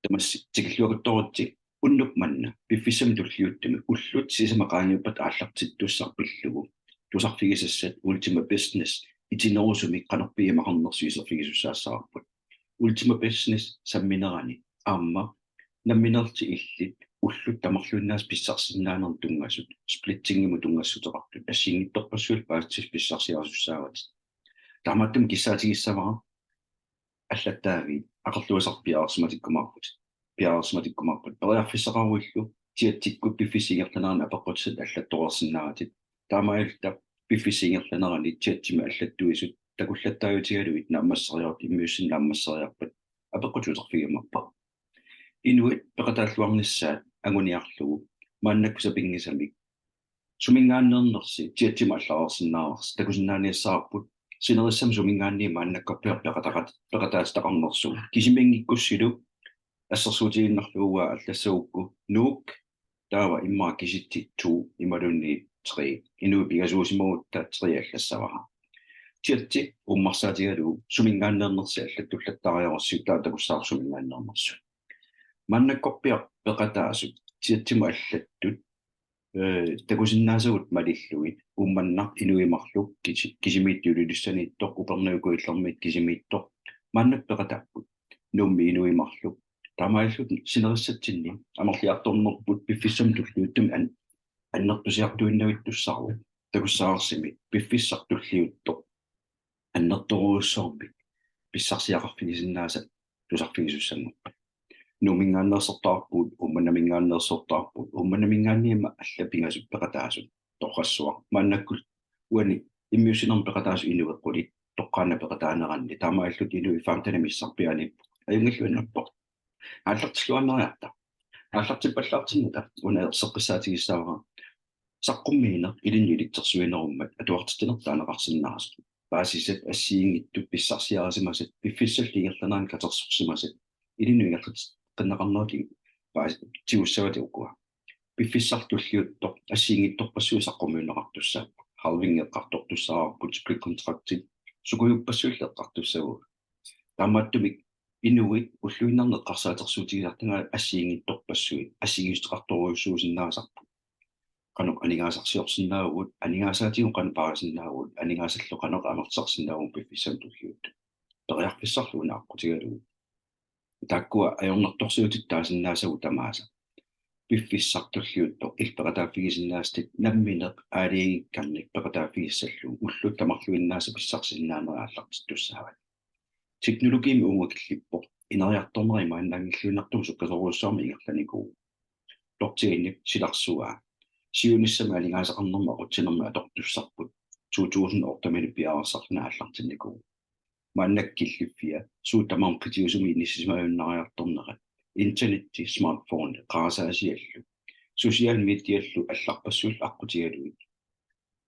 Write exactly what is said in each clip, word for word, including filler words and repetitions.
Massi tikilluakuttooritsi. Unnuk manna piffissami tulliuttumi ullut sisamat qaangiuppata aallartittussaq pillugu tusarfigisassat Ultima Business itinerusumik qanorpiaq imaqarnersoq iserfigisussaassavarput. Ultima Business samminerani aamma nammineerlutit illit ullut tamarluinnaasa pissarsisinnaanerit tunngasut, splittingimut tunngassuteqartut, assigiinngitsorpassuillu paasissutissat pissarsiarisussaavat. Taamaattumik kissaatigissavara allattaaviit aqerluisartut piareersimatikkumaarput. Piareersimatikkumaarput. Periarfissaqaruillu chatikkut piffissap ingerlanerani apeqqutissat allattoreersinnaavatit. Taamaalilluta piffissap ingerlanerani chatimik allattuisut takullattaajutigalugit naammasseriartut immiussineq naammasseriarpat apeqqutit uterfigiumaarpagut. Inuit peqataalluarnissaat anguniarlugu maannakkut sapinngisamik suminngaanneernersi chatimut allareersinnaavarsi takusinnaaniassavarput sinerissami suminngaanniit maannakkorpiaq peqataqat-, peqataatitaqarnersoq. Kisimiinngikkussilu assersuutigiinnarlugu allassagukku Nuuk taava immaqa kisitsit to imaluunniit tre. Inuit pingasuusimagutta tre allassavara. Chatti uummarsaatigalugu suminngaanneernersi allattullattaariarussi taava takussavarsi suminngaanneernersut. Maannakkorpiaq peqataasut chatimut allattut eh, takusinnaasagut malillugit Uummannaq inuit marluk kisi-, kisimiittoq Ilulissaniittoq, Upernavik Kujallermiit kisimiittoq, maannakkut peqataapput Nuummi inuit marluk. Taamaalilluta sinerissatsinni amerliartornerput piffissami tulliuttumi an-, annertusiartuinnavittussaavoq. Takussaarsimi piffissaq tulliuttoq annertoorujussuarmik pissarsiaqarfigisinnaasat tusarfigisussanngorpat. Nuumminngaanneersortaarpugut, Uummannaminngaanneersortaarpugut, Uummannaminngaanniit aamma allat pingasut peqataasut, torrassuaq. Maannakkut uani immiussinermi peqataasut inuit qulit toqqaannaq peqataaneranni, taamaalilluta inuit femtenit missarpiaaniippugut, ajunngilluinnarpoq. Aallartilluinnariarta. Aallartippallaartinnata una erseqqissaatigissavara saqqummiineq ilinnut ilitsersuinerummat atuartitsinertut taaneqarsinnaasoq. Paasisat assigiinngitsut pissarsiarisimasat piffissallu ingerlanerani katersorsimasat ilinnut ingerlateqqinneqarnerat paas-, tigussavatit ukua. Piffissaq tulliuttoq assigiinngitsorpassuit saqqummiunneqartussaapput. Halvingi eqqartortussaavarput split contractit sukujuppassuillu eqqartussavagut. Taamaattumik inuit ulluinnarni eqqarsaatersuutigisartagaat assigiinngitsorpassuit assigiissuteqartorujussuusinnaasarput. Qanoq aningaasarsiorsinnaavugut, aningaasaatigut qanoq paarisinnaavugut, aningaasallu qanoq amerlisarsinnaavugut piffissami tulliuttumi. Periarfissarlu una aqqutigalugu. Taakkua ajornartorsiutit taasinnaasagut tamaasa. Piffissaq tulliuttoq illit peqataaffigisinnaasatit nammineq aalajangikkaannik peqataaffigissallugu ullut tamarluinnaasa pissarsisinnaanerit aallartittussaavat. Teknologiimik uunga killippoq, ineriartornera imaannaanngilluinnartumik sukkasoorujussuarmik ingerlanikuuvoq. Blockchainip silarsuaa siunissami aningaasaqarnermut aqutsinermut atortussarput to tusind otte-minut piareersarluni aallartinnikuuvoq. Maannakkut killiffia suut tamarmik qitiusumi inissisimajunnariartornerat, internetti, smartphone, qarasaasiallu, social mediallu allarpassuillu aqqutigalugit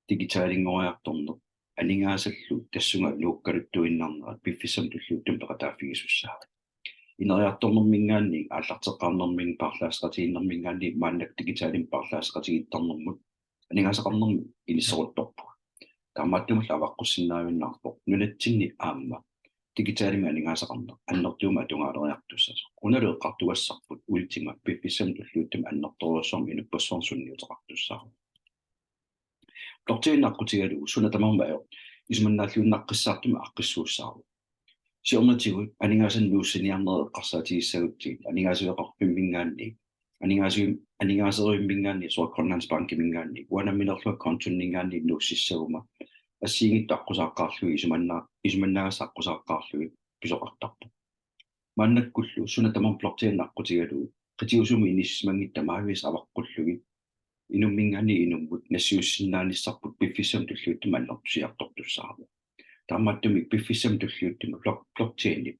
digitalinngoriartorneq aningaasallu tassunga nuukkaluttuinnarnerat piffissami tulliuttumi peqataaffigisussaavat. Ineriartornerminngaanniit, aallarteqqaarnerminngaanniit, paarlaasseqatigiinnerminngaanniit maannakkut digitalimik paarlaasseqatigiittarnermut aningaasaqarnermut inisseruttorpugut. Taamaattumillu avaqqussinnaajunnaarpoq nunatsinni aamma digitalimik aningaasaqarneq annertuumik atugaaleriartussasoq. Unalu eqqartugassarput Ultima piffissami tulliuttumi annertoorujussuarmik inuppassuarnut sunniuteqartussaavoq. Blockchain aqqutigalugu suna tamarmi ajornanni isumannaalluinnaqqissaartumik aaqqissuussaavoq. Siornatigut aningaasanik nuussiniarnerit eqqarsaatigissagutsigit aningaasaqarfimminngaanniit, aningaasui-, aningaaseriviuminngaanniit, soorlu Grønlandsbankiminngaanniit, uanga nammineerlunga kontonninngaanniit nuussissaguma assigiinngitsut aqqusaaqqaarlugit isumanna-, isumannagassat aqqusaaqqaarlugit pisoqartarpoq. Maannakkullu suna tamarmi blockchain aqqutigalugu qitiusumi inissisimanngitsut tamaviisa avaqqullugit inumminngaanniit inummut nassiussinnaanissarput piffissami tulliuttumi annertusiartortussaavoq. Taamaattumik piffissami tulliuttumi blok-, blockchainip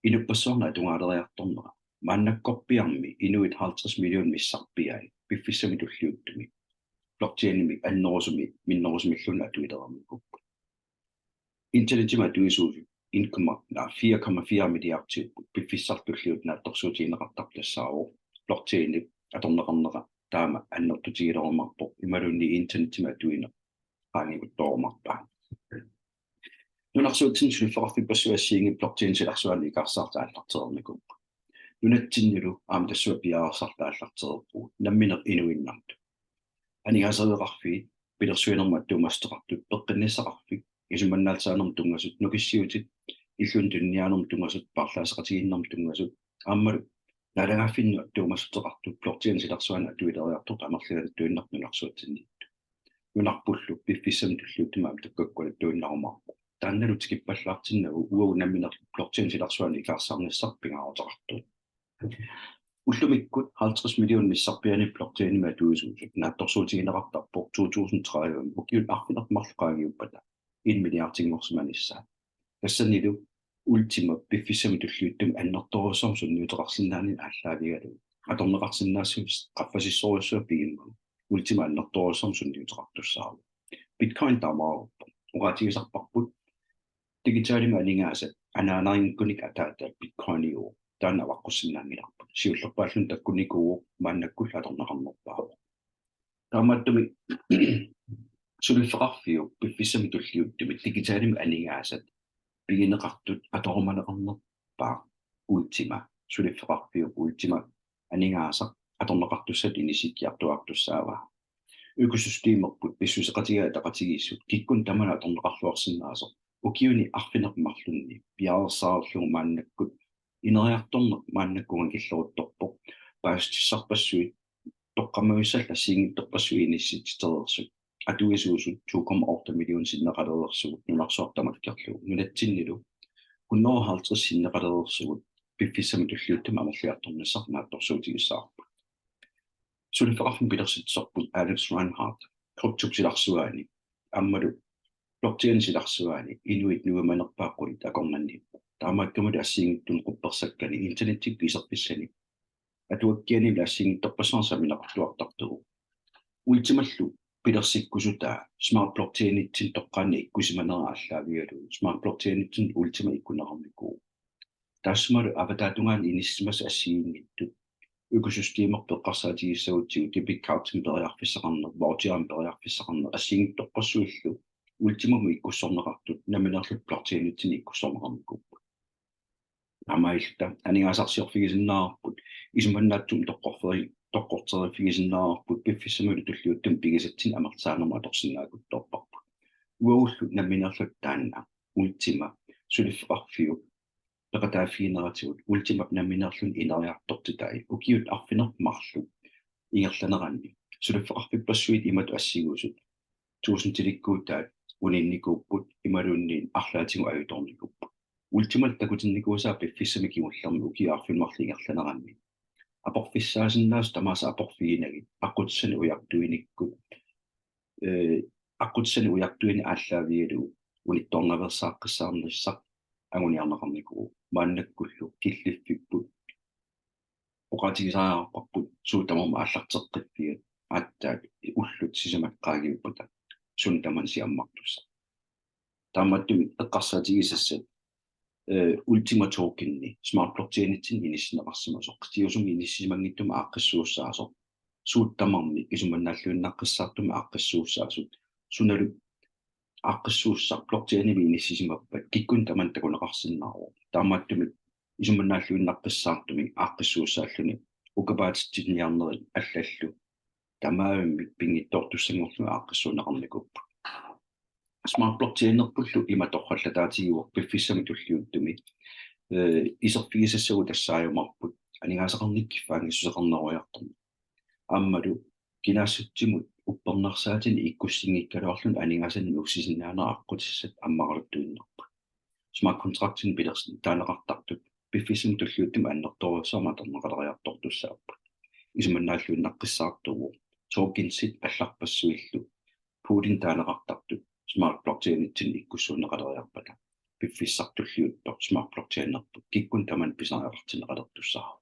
inuppassuarnut atugaaleriartornera maannakkorpiarmi inuit halvtreds millionit missarpiai piffissami tulliuttumi blockchainimik annerusumik minnerusumilluunniit atuilereernikuupput. Internetimi atuisuusut en komma, nej, fire komma fire milliardiupput, piffissaq tulliuttoq naatsorsuutigineqartarpoq tassaavoq blockchainip atorneqarnera taama annertutigilerumaarpoq imaluunniit internetimi atuineq qaangiuttoorumaarpaa. Nunarsuatsinni suliffeqarfippassuit assigiinngitsut blockchainip silarsuaanut ikaarsaartut aallartereernikuupput. Nunatsinnilu aamma tassunga piareersartaallartereerpugut nammineq inuinnartut. Aningaasareqarfiit, pilersuinermut attuumassuteqartut, peqqinnissaqarfik, isumannaatitaanermut tunngasut, nukissiutit, illunik tuniniaanermut tunngasut, paarlaasseqatigiinnermut tunngasut, aammalu naalagaaffinnut attuumassuteqartut, blockchainip silarsuani atuileriartortut amerligaluttuinnartut nunarsuatsinniittut. Nunarpullu piffissami tulliuttumi aamma takkukkaluartuinnarumaarpoq. Taannalu tikippallaartinnagu uagut nammineq blockchainip silarsuani ikaarsaarnissaq pingaaruteqartoq. Ullumikkut halvtreds million missarpiaani blockchainimik atuisuusut naatsorsuutigineqartarpoq to tusind tredive ukiut arfineq-marluk qaangiuppata en milliardinngorsimanissaat. Tassanilu Ultima piffissami tulliuttumi annertoorujussuarmik sunniuteqarsinnaanini aallaavigalugu atorneqarsinnaassuseq qaffasissorujussuaq pigimmagu Ultima annertoorujussuarmik sunniuteqartussaavoq. Bitcoin taamaappoq. Oqaatigisarparput digitalimik aningaasat anaanarinngikkunik ataataat Bitcoiniuvoq. Taanna avaqqussinnaanngilarput. Siullerpaalluni takkunnikuuvoq, maannakkullu atorneqarnerpaavoq. Taamaattumik suliffeqarfiup piffissami tulliuttumi digitalimik aningaasat pigineqartut atorumaneqarnerpaaq Ultima, suliffeqarfiup Ultima aningaasaq atorneqartussatut inissikkiartuaartussaavaa. Økosystemerput pissuseqatigiiaat ataqatigiissut kikkunnit tamanit atorneqarluarsinnaasoq ukiuni arfineq-marlunni piareersaarlugu maannakkut ineriartorneq maannakkut killeqaruttorpoq, paasissutissarpassuit toqqammavissallu assigiinngitsorpassuit inissitsitereersut atuisuusut to komma otte million sinneqalereersugut nunarsuaq tamakkerlugu. Nunatsinnilu hundrede og halvtreds sinneqalereersugut piffissami tulliuttumi amerliartornissaq naatsorsuutigissavarput. Suliffeqarfimmik pilersitsisorput Alex Reinhardt kryptop silarsuani aammalu blockchainip silarsuani inuit nuimanerpaat qulit akornanniippoq. Taamaattumillu assigiinngitsunik quppersakkani internettikkut iserfissani atuakkianillu assigiinngitsorpassuarnik sammineqartuartartuuvoq. Ultimallu pilersikkusutaa Smart Blockchainitsinni toqqaannaq ikkussimanera aallaavigalugu Smart Blockchainitsinni Ultima ikkunneqarnikuuvoq. Taassumalu avataatungaani inissisimasut assigiinngitsut økosystemerput eqqarsaatigissagutsigu debit cardimik periarfissaqarneq, voucherimik periarfissaqarneq assigiinngitsorpassuillu Ultimamut ikkussorneqartut nammineerluta blockchainitsinni ikkussorneqarnikuupput. Taamaalilluta aningaasarsiorfigisinnaavarput, isumannaatsumik toqqorferi-, toqqorteriffigisinnaavarput, piffissamilu tulliuttumi pigisatsinnik amerlisaanermut atorsinnaakuttoorparput. Uagullu nammineerluta taanna Ultima suliffeqarfiup peqataaffigineratigut Ultimap nammineerluni ineriartortitai ukiut arfineq-marluk ingerlaneranni suliffeqarfippassuit imatut assingusut tusindilikkuutaat uninnikuupput imaluunniit arlaatigut ajutoornikuupput. Ultimalu takutinnikuusaa piffissami kingullermi ukiut arfineq-marluk ingerlaneranni aporfissaasinnaasut tamaasa aporfiginagit aqqutissanik ujartuinikkut, eh, aqqutissanik ujartuineq aallaavigalugu unittoornaveersaaqqissaarnissaq anguniarneqarnikuuvoq. Maannakkullu killiffipput oqaatigisariaqarparput suut tamarmik aallarteqqiffiat aatsaat ullut sisamat qaangiuppata suut tamarmik siammartussat. Taamaattumik eqqarsaatigisassat, eh, Ultima Tokeni Smart Blockchainitsinni inissinneqarsimasoq, qitiusumik inissisimanngitsumik aaqqissuussaasoq, suut tamarmik isumannaalluinnaqqissaartumik aaqqissuussaasut, sunalu aaqqissuussaq blockchainimi inissisimappat kikkunnit tamanit takuneqarsinnaavoq. Taamaattumik isumannaalluinnaqqissaartumik aaqqissuussaalluni ukapaatitsiniarnerit allallu tamaavimmik pinngitsoortussanngorlugit aaqqissuunneqarnikuupput. Smart Blockchainerpullu ima torrallataatigivoq piffissami tulliuttumi, eh, iserfigisassagut tassaajumaarput aningaasaqarnikkut kiffaanngissuseqarneruiartorneq. Aammalu kinaassutsimut uppernarsaatinik ikkussinngikkaluarluni aningaasanik nuussisinnaanera aqqutissat ammaraluttuinnarput. Smart contractinik pilersinnaaneqartartut piffissami tulliuttumi annertoorujussuarmik atorneqaleriartortussaapput. Isumannaalluinnaqqissaartuuvoq tokensit allarpassuillu poolinik taaneqartartut Smart Blockchainitsinni ikkussuunneqaleriarpata piffissaq tulliuttoq Smart Blockchainerput kikkunnit tamanit pisariaqartinneqalertussaavoq.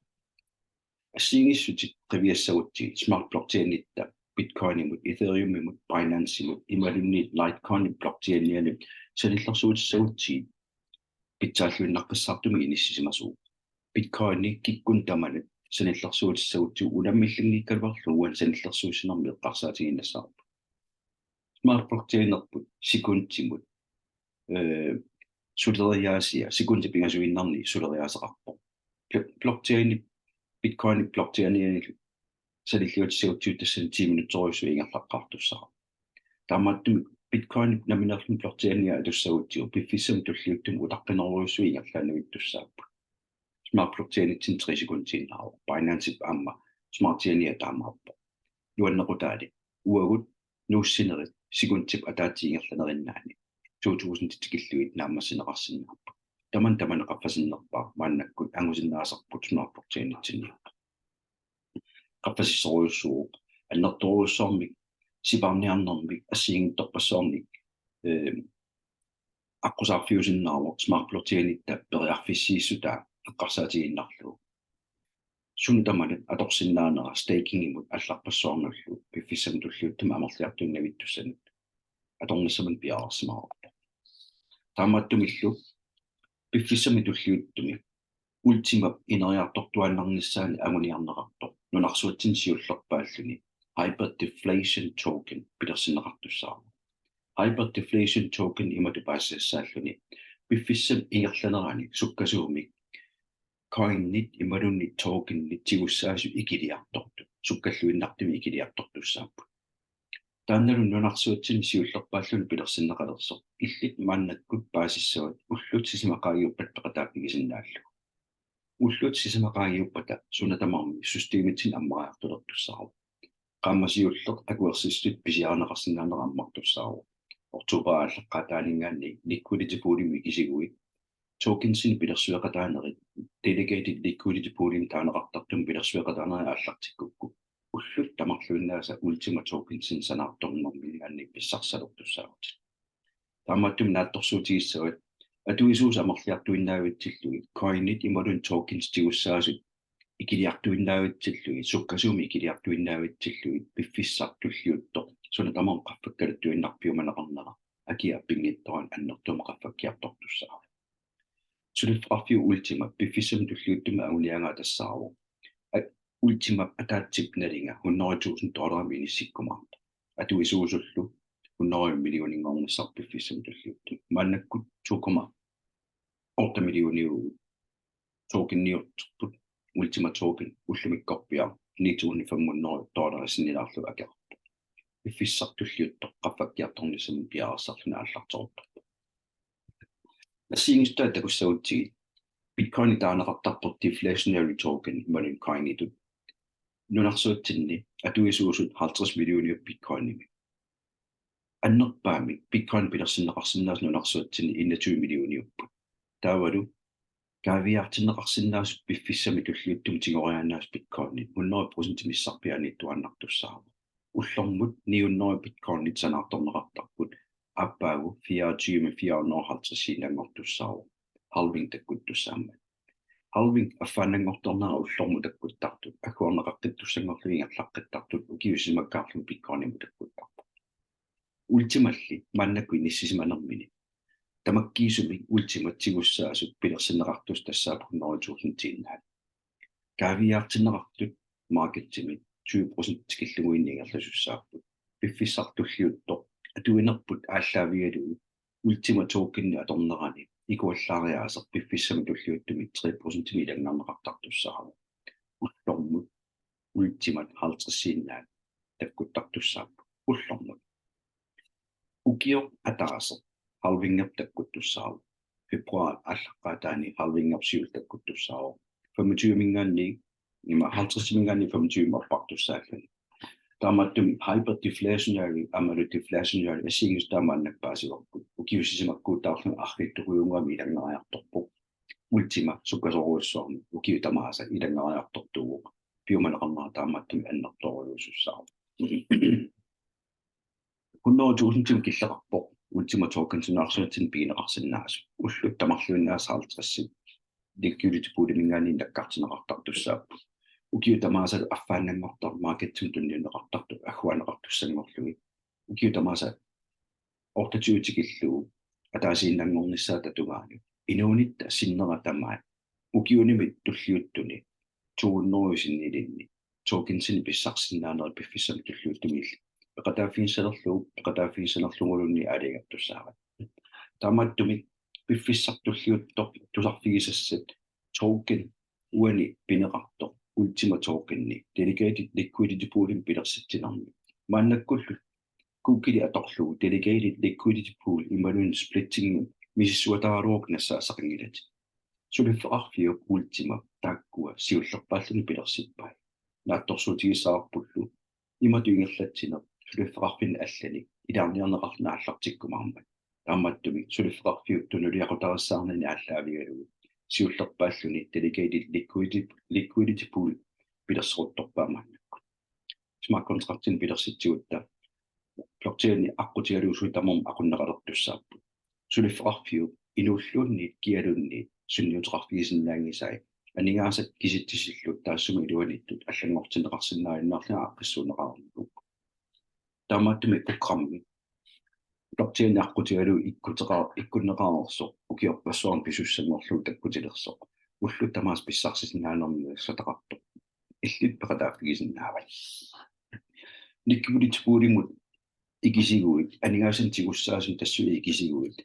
Assigiinngissutsit qiviassagutsigit Smart Blockchainitta Bitcoinimut, Ethereumimut, Binancemut imaluunniit Litecoin blockchainianut sanillersuutissagutsigit pitsaalluinnaqqissaartumik inissisimasuuvoq. Bitcoini kikkunnit tamanit sanillersuutissagutsigu unammillinngikkaluarlugu uani sanillersuussinermi eqqarsaatigiinnassavarput. Smart Blockchainerput sekundimut, eh, suleriaasia, sekundi pingasuinnarni suleriaaseqarpoq. Blo-, blockchaini Bitcoinip blockchainiani sanilliutissagutsigu tassani ti minutserujussuit ingerlaqqaartussaapput. Taamaattumik Bitcoinip nammineerluni blockchainia atussagutsigu piffissami tulliuttumi utaqqinerujussuit ingerlaannavittussaapput. Smart Blockchainitsinni tre sekundiinnaavoq. Binancep aamma Smart Chainia taamaappoq. Nuannequtaali uagut nuussinerit sekundip ataatsip ingerlanerinnaani to tusind tikillugit naammassineqarsinnaapput. Tamanna tamanna qaffasinnerpaaq maannakkut angusinnaasarput Smart Blockchainitsinniippoq. Qaffasissorujussuuvoq, annertoorujussuarmik, sipaarniarnermik, assigiinngitsorpassuarnik, eh, aqqusaarfiusinnaavoq Smart Blockchainitta periarfissiissutaa eqqarsaatigiinnarlugu. Suna tamanut atorsinnaanera stakingimut allarpassuarnullu piffissami tulliuttumi amerliartuinnavittussanut atornissamut piareersimavarput. Taamaattumillu piffissami tulliuttumi Ultimap ineriartortuaannarnissaanut anguniarneqartoq nunarsuatsinni siullerpaalluni hyperdeflation token pilersinneqartussaavoq. Hyperdeflation token imatut paasisassaalluni piffissap ingerlanerani sukkasuumik coinit imaluunniit tokenit tigussaasut ikiliartortut, sukkalluinnartumik ikiliartortussaapput. Taannalu nunarsuatsinni siullerpaalluni pilersinneqalersoq illit maannakkut paasissavat ullut sisamat qaangiuppata peqataaffigisinnaallugu. Ullut sisamat qaangiuppata suna tamarmi systemitsinni ammariartulertussaavoq. Qaammat siulleq akuersissutit pisiarineqarsinnaanera ammartussaavoq. Oktober aallaqqaataaninngaanniit liquidity poolimut ikisiguit tokensinik pilersueqataanerit delegated liquidity poolimut taaneqartartumik pilersueqataanerit aallartikkukku ullut tamarluinnaasa Ultima tokensinik sanaartornerminngaanniit pissarsisalertussaavutit. Taamaattumik naatsorsuutigissavat atuisuusut amerliartuinnavitsillugit coinit imaluunniit tokens tigussaasut ikiliartuinnavitsillugit, sukkasuumik ikiliartuinnavitsillugit, piffissaq tulliuttoq suna tamarmi qaffakkaluttuinnarpoq piumaneqarnera akia pinngitsoorani annertuumik qaffakkiartortussaavoq. Suliffeqarfiup Ultima piffissami tulliuttumi anguniagaa tassaavoq, at-, Ultimap ataatsip nalinga hundrede tusind dollarimut inissikkumaartoq. Atuisuusullu hundrede millioninngornissaq piffissami tulliuttumi. Maannakkut to komma otte millioniuvoq tokeniuterput, Ultima token ullumikkorpiaq ni tusind fem hundrede dollarit sinnilaarlugu akeqarpoq. Piffissaq tulliuttoq qaffakkiartornissamut piareersarluni aallarteruttorpoq. Assigiinngitsunik takussagutsigit Bitcoini taaneqartarpoq deflationary token imaluunniit coinitut. Nunarsuatsinni atuisuusut halvtreds millioniupput Bitcoinimi. Annerpaamik Bitcoin pilersinneqarsinnaasut nunarsuatsinni enogtyve millioniupput. Taavalu kaaviiaartinneqarsinnaasut piffissami tulliuttumi tigoriaannaasut Bitcoinit hundrede procent missarpiaaniittuaannartussaavoq. Ullormut ni hundrede Bitcoinit sanaartorneqartarput aappaagu fireogtyve fire hundrede og halvtredsiinnanngortussaavoq. Halving takkuttussaammat. Halving affaannanngortornera ullormut takkuttartut, agguarneqaqqittussanngorlugit ingerlaqqittartut, ukiut sisamakkaarlugit Bitcoinimut takkuttarput. Ultimalli maannakkut inissisimanermini tamakkiisumik Ultimat tigussaasut pilersinneqartussat tassaapput hundrede tusindiinnaat. Kaaviiaartinneqartut marketimi tyve procent tikillugu ingerlasussaapput. Piffissaq tulliuttoq atuinerput aallaavigalugu Ultima tokeni atornerani ikuallaariaaseq piffissami tulliuttumi tre procentimik ilanngarneqartartussaavoq. Ullormut Ultimat halvtredsiinnaat takkuttartussaapput ullormut. Ukioq ataaseq halvingerp takkuttussaavoq. Februar aallaqqaataani halvingerp siulleq takkuttussaavoq. Femogtyveminngaanniit, ima halvtredsiminngaanniit femogtyvemut appartussaalluni. Taamaattumik hyperdeflationary aammalu deflationary assigiinngissutaat maannakkut paasivarput. Ukiut sisamakkuutaarlugit arriitsukujunnguamik ilanngariartorpoq. Ultima sukkasoorujussuarmik ukiut tamaasa ilanngariartortuuvoq. Piumaneqarnera taamaattumik annertoorujussuussaaq. Hundrede tusindimut killeqarpoq Ultima tokensinik nunarsuatsinni pigineqarsinnaasut. Ullut tamarluinnaasa halvtredsit liquidity pooliminngaanniit nakkartinneqartartussaapput. Ukiut tamaasa affaannanngortarpoq marketimi tunniunneqartartut agguarneqartussanngorlugit. Ukiut tamaasa otteogtyve tikillugu ataasiinnanngornissaata tungaanut inuunitta sinnera tamaat ukiunimi tulliuttuni to hundrede sinnilinni tokensinik pissarsisinnaaneri piffissami tulliuttumi illit peqataaffigissanerlugu, peqataaffigissanerluguluunniit aalajangertussaavat. Taamaattumik piffissaq tulliuttoq tusarfigisassat token uani pineqartoq Ultima Tokeni delegated liquidity poolimik pilersitsinermi. Maannakkullu Google atorlugu delegated liquidity pool imaluunniit splitting misissuataaraluarukku nassaassaqanngilatit. Suliffeqarfiup Ultima taakkua siullerpaalluni pilersippai. Naatsorsuutigissavarpullu imatut ingerlatsineq suliffeqarfinni allani ilaarniarneqarluni aallartikkumaarmat. Taamaattumik suliffeqarfiup tunuliaqutarissaarnini aallaavigalugu siullerpaalluni delegated liquidity, liquidity pool pilerseruttorpaa maannakkut. Smart contractinik pilersitsigutta blockchaini aqqutigalugu suli tamarmik aqunneqalertussaapput. Suliffeqarfiup inuulluunniit kialuunniit sunniuteqarfigisinnaanngisai aningaasat kisitsisillu taassuma iluaniittut allanngortinneqarsinnaajunnaarlugit aaqqissuunneqarnikuupput. Taamaattumik programmi blockchaini aqqutigalugu ikkuteqa-, ikkunneqareersoq ukiorpassuarni pisussanngorlugu takkutilersoq ullut tamaasa pissarsisinnaanermik nassataqartoq illit peqataaffigisinnaavat. Liquidity poolimut ikisiguit, aningaasanik tigussaasunik tassunga ikisiguit,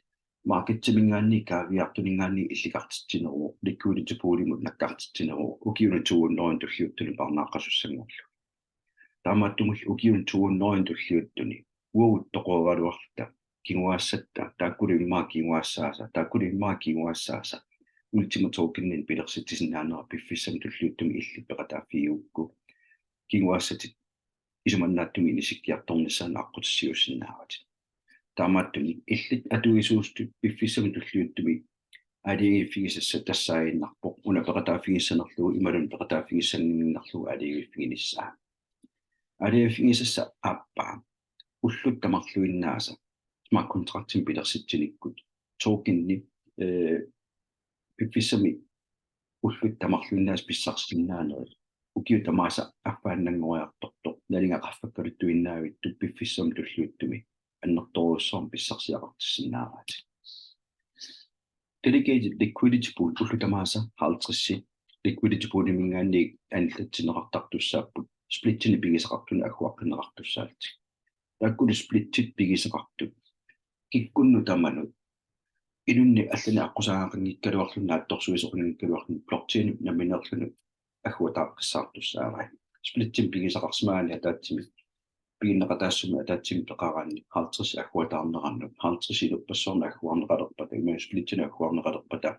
markediminngaanniit kaaviiaartuninngaanniit illikartitsineruvoq, liquidity poolimut nakkartitsineruvoq, ukiuni to hundrede tulliuttuni parnaaqqasussanngorlugit. Taamaattumillu ukiuni to hundrede tulliuttuni uagut toqoraluarluta kinguaassatta, taakkulu immaqa kinguaassaasa, taakkulu immaqa kinguaassaasa, Ultima Tokeninik pilersitsisinnaanera piffissami tulliuttumi illit peqataaffigigukku, kinguaassatit isumannaatsumik inissikkiartornissaannut aqqutissiuussinnaavatit. Taamaattumik illit atuisuusutut piffissami tulliuttumi aalajangiiffigisassat tassaaginnarpoq una peqataaffigissanerlugu imaluunniit peqataaffigissannginnerlugu aalajangiiffiginissaa. Aalajangiiffigisassat aappaa ullut tamarluinnaasa smart contractinik pilersitsinikkut tokeni, eh, piffissami ullut tamarluinnaasa pissarsisinnaanerit ukiut tamaasa affaannanngoriartortoq nalinga qaffakkaluttuinnavittoq piffissami tulliuttumi annertoorujussuarmik pissarsiaqartissinnaavaat. Delegated liquidity pool ullut tamaasa halvtreds liquidity pooliminngaanniit anillatsinneqartartussaapput splitsinik pigisaqartunut agguaqqinneqartussaallutik. Taakkulu splitsit pigisaqartut kikkunnut tamanut inunnik allanik aqqusaagaqanngikkaluarluni naatsorsuisoqanngikkaluarluni blockchainip nammineerluni agguataaqqissaartussaavai. Splitsinik pigisaqarsimagaanni ataatsimik piginneqataassummi ataatsimik peqaraanni halvtreds agguataarnerannut, halvtreds inuppassuarnut agguarneqalerpata, imaluunniit splitsinik agguarneqalerpata,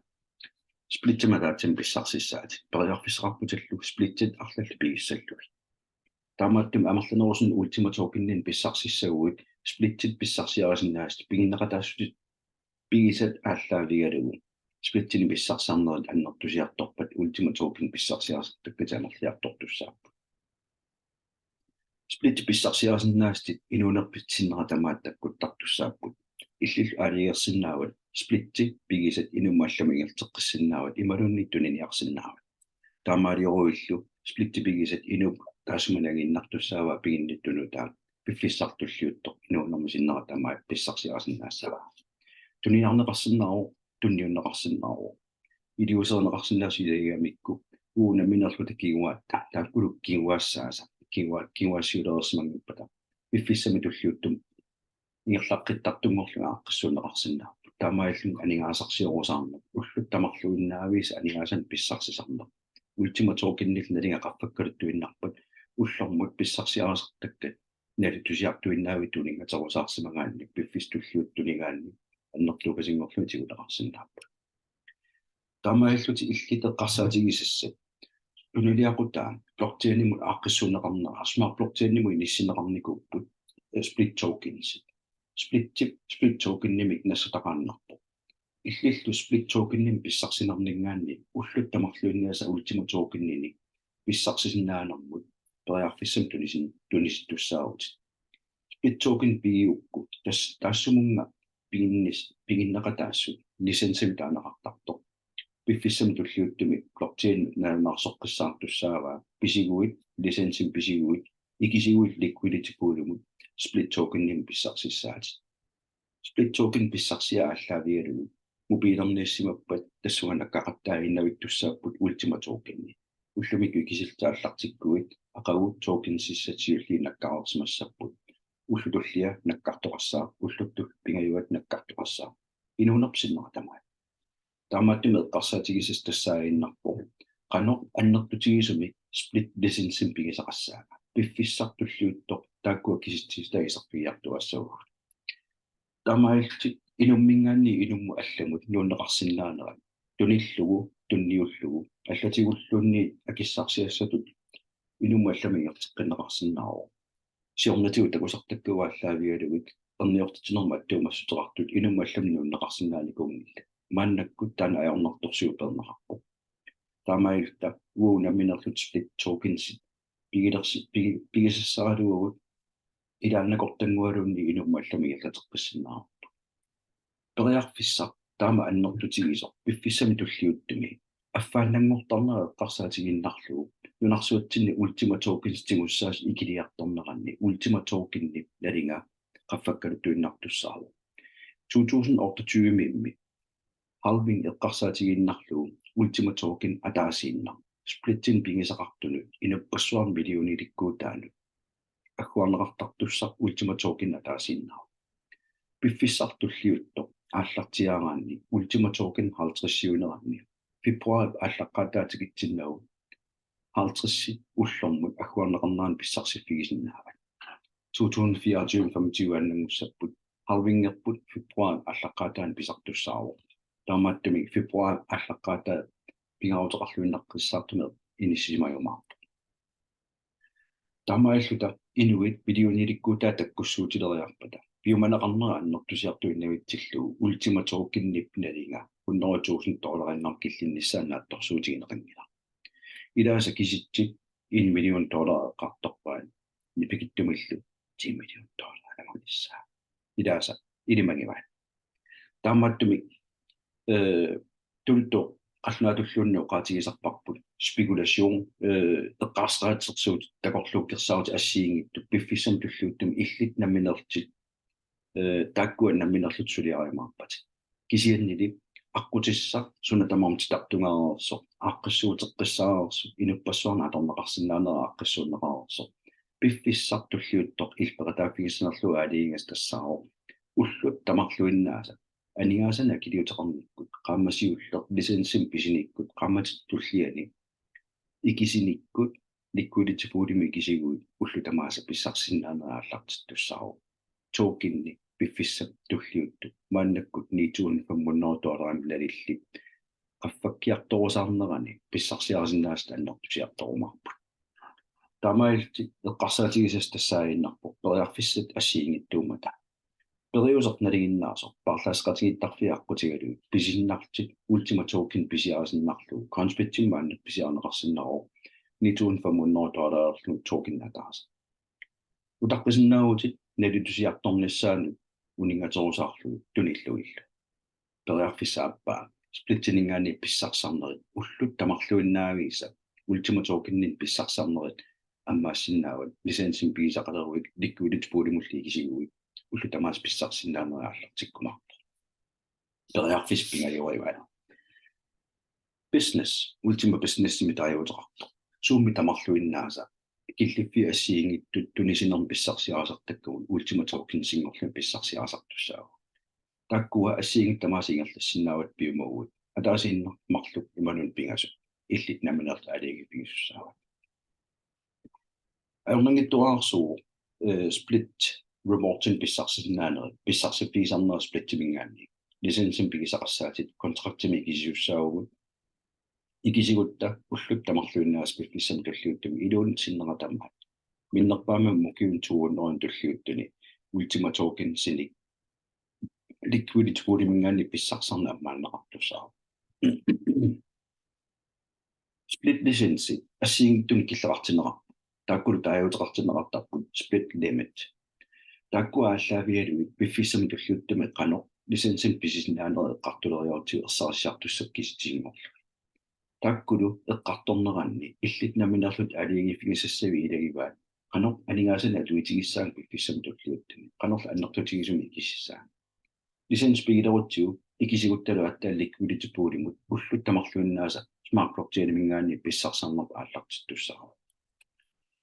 splitsimik ataatsimik pissarsissaatit. Periarfissaqarputillu splitsit arlallit pigissallugit. Taamaattumik amerlanerusunik Ultima Tokeninik pissarsissaguit splitsit pissarsiarisinnaasatit piginneqataassutit pigisat aallaavigalugu splitsinik pissarsiarinerit annertusiartorpat Ultima Token pissarsiarisartakkatit amerliartortussaapput. Splitsit pissarsiarisinnaasatit inuunerpit sinnera tamaat takkuttartussaapput. Illillu aalajangersinnaavat splitsit pigisat inummut allamut ingerlateqqissinnaavat imaluunniit tuniniarsinnaavat. Taamaalioruillu splitsit pigisat inuup taassuma nangiinnartussaavaa piginnittunut taava piffissaq tulliuttoq inuunermi sinnera tamaat pissarsiarisinnaassavaa. Tuniniarneqarsinnaavoq, tunniunneqarsinnaavoq. Iliuuserineqarsinnaasoq ilagigamikku uagut nammineerluta kinguaatta, taakkulu kinguaassaasa, kingua-, kinguaassiulereersimanngippata piffissami tulliuttumi ingerlaqqittartunngorlugit aaqqissuunneqarsinnaapput. Taamaalilluni aningaasarsiorusaarneq, ullut tamarluinnaavisa aningaasanik pissarsisarneq, Ultima Tokenillu nalinga qaffakkaluttuinnarpat ullormut pissarsiarisartakkat nalitusiartuinnaavit tuninngaterusaarsimagaanni piffissami tulliuttumi tunigaanni annertuukasinngorlugit tiguneqarsinnaapput. Taamaalillutit illit eqqarsaatigisassat tunuliaqutaa blockchainimut aaqqissuunneqarnera, Smart Blockchainimut inissinneqarnikuupput, eh, split tokens. Splitti, split tokenimik nassataqaannarpoq. Illillu split tokenimik pissarsinerninngaanniit ullut tamarluinnaasa Ultima Tokeninik pissarsisinnaanermut periarfissamik tunisin-, tunisittussaavutit. Split token pigigukku tas-, taassumunnga piginnis-, piginneqataassut licensimik taaneqartartoq. Piffissami tulliuttumi blockchain nalunaarsoqqissaartussaavaa, pisiguit, licensimik pisiguit, ikisiguit liquidity poolimut split tokenimik pissarsissaatit. Split token pissarsiaq aallaavigalugu mobiilerniissimappat tassunga nakkaqattaaginnavittussaapput Ultima Tokeni. Ullumikkut ikisillutit aallartikkuit aqagu tokensissat siulliit nakkareersimassapput. Ullut tullia nakkartoqassaaq, ullut tu-, pingajuat nakkartoqassaaq. Inuunerpit sinnera tamaat. Taamaattumik eqqarsaatigisassat tassaaginnarpoq qanoq annertutigisumik split licensimik pigisaqassaanga. Piffissaq tulliuttoq taakkua kisitsisit iserfigiartuassavagut. Taamaalillutit inummiingaanniit inummut allamut nuunneqarsinnaanerat tunillugu, tunniullugu, allatigulluunniit akissarsiassatut inummut allamut ingerlateqqinneqarsinnaavoq. Siornatigut takusartakkagut aallaavigalugit erniortitsinermut attuumassuteqartut inummut allamut nuunneqarsinnaanikuunngillat. Maannakkut taanna ajornartorsiut peerneqarpoq. Taamaalilluta uagut nammineerluta split tokensit pigilersi-, pigi-, pigisassaraluagut ilaannakortanngualuunniit inummut allamut ingerlateqqissinnaavarput. Periarfissaq taama annertutigisoq piffissami tulliuttumi affaannanngortarnera eqqarsaatigiinnarlugu nunarsuatsinni Ultima Tokens tigussaasut ikiliartorneranni Ultima Tokenip nalinga qaffakkaluttuinnartussaavoq. To tusind otteogtyve-mi halving eqqarsaatigiinnarlugu Ultima Token ataasiinnaq splittinik pigisaqartunut inuppassuarnut millionilikkuutaanut agguarneqartartussaq Ultima Token ataasiinnaq. Piffissaq tulliuttoq aallartiaaraanni Ultima Token halvtredsiuneranni februaarip aallaqqaataa tikitsinnagu halvtredsit ullormut agguarneqarneranni pissarsiffigisinnaavatit. To tusind fireogtyve femogtyve annanngussapput, halvingerput februaarip aallaqqaataani pisartussaavoq. Taamaattumik februaarip aallaqqaataa pingaaruteqarluinnaqqissaartumik inissisimajumaarpoq. Taamaalilluta inuit millionilikkuutaat takkussuutileriarpata piumaneqarnera annertusiartuinnavitsillugu Ultima Tokenip nalinga hundrede tusind dollariinnaq killinnissaa naatsorsuutigineqanngilaq. Ilaasa kisitsit en million dollar eqqartorpaat, nipikitsumillu ti million dollar angunissaa. Ilaasa ilimagivaat. Taamaattumik, eh, tultu qallunaatulluunniit oqaatigisarparput spekulation, eh, eqqarsaatersuut takorluukkersaarutit assigiinngitsut piffissami tulliuttumi illit nammineerlutit, eh, taakkua nammineerlutit suliariumaarpatit. Kisiannili aqqutissaq suna tamarmi titartugaareersoq, aaqqissuuteqqissaareersoq, inuppassuarnut atorneqarsinnaanera aaqqissuunneqareersoq. Piffissaq tulliuttoq illit peqataaffigisanerlugu aalajangigassat tassaavoq ullut tamarluinnaasa aningaasanik akiliuteqarnikkut, qaammat siulleq licensimik pisinikkut, qaammatip tulliani ikisinikkut, liquidity poolimut ikisiguit ullut tamaasa pissarsisinnaanerit aallartittussaavoq. Tokeni piffissap tulliuttup maannakkut ni tusind fem hundrede dollarimik nalillit qaffakkiartorusaarnerani pissarsiarisinnaasat annertusiartorumaarput. Taamaalillutit eqqarsaatigisassat tassaaginnarpoq periarfissat assigiinngitsuummata. Periuseq nalinginnaasoq paarlaasseqatigiittarfiit aqqutigalugit pisinnarlutit Ultima Token pisiarisinnarlugu Coinsbitimi maanna pisiarineqarsinnaavoq ni tusind fem hundrede dollarillu token ataaseq. Utaqqisinnaavutit nalitusiartornissaanut uninngaterusaarlugu tunillugillu. Periarfissaq aappaa splittininngaanniit pissarsisarnerit ullut tamarluinnaavisa Ultima Tokeninik pissarsisarnerit ammaassinnaavat licensimik pigisaqaleruit liquidity poolimullu ikisiguit ullut tamaasa pissarsisinnaanerit aallartikkumaarpoq. Periarfissaq pingajuarivaat. Business, Ultima Businessimik taaguuteqartoq. Suummi tamarluinnaasa killiffiit assigiinngitsut tunisinermi pissarsiarisartakkagut Ultima Tokensinngorlugit pissarsiarisartussaavugut. Taakkua assigiinngitsut tamaasa ingerlassinnaavat piumaguit. Ataasiinnaq marluk imaluunniit pingasut. Illit nammineerlutit aalajangiiffigisussaavat. Ajornanngitsuararsuuvoq, eh, split rewardinik pissarsisinnaanerit, pissarsiffigisarnerit splittiminngaanniit. Licensimik pigisaqassaatit, kontraktimik ikisisussaavugut. Ikisigutta ullut tamarluinnaasa piffissami tulliuttumi iluunut sinnera tamaat. Minnerpaamik ukiuni to hundrede tulliuttuni Ultima Tokensinik liquidity pooliminngaanniit pissarsisarneq ammaanneqartussaavoq. Split licensi assigiinngitsunik killeqartinneqarpoq. Taakkulu taaguuteqartinneqartarput split limit. Taakkua aallaavigalugit piffissami tulliuttumi qanoq licensimik pisisinnaanerit eqqartuleriarutsigu ersarissisartussat kisitsisinngorlugit. Taakkulu eqqartorneranni illit nammineerlutit aalajangiiffigisassavit ilagivaat qanoq aningaasanik atuitigissaagut piffissami tulliuttumi, qanorlu annertutigisumik ikisissaanut. Licensi pigilerutsigu ikisiguttalu aatsaat liquidity poolimut ullut tamarluinnaasa Smart Blockchainiminngaanniit pissarsisarneq aallartittussaavoq.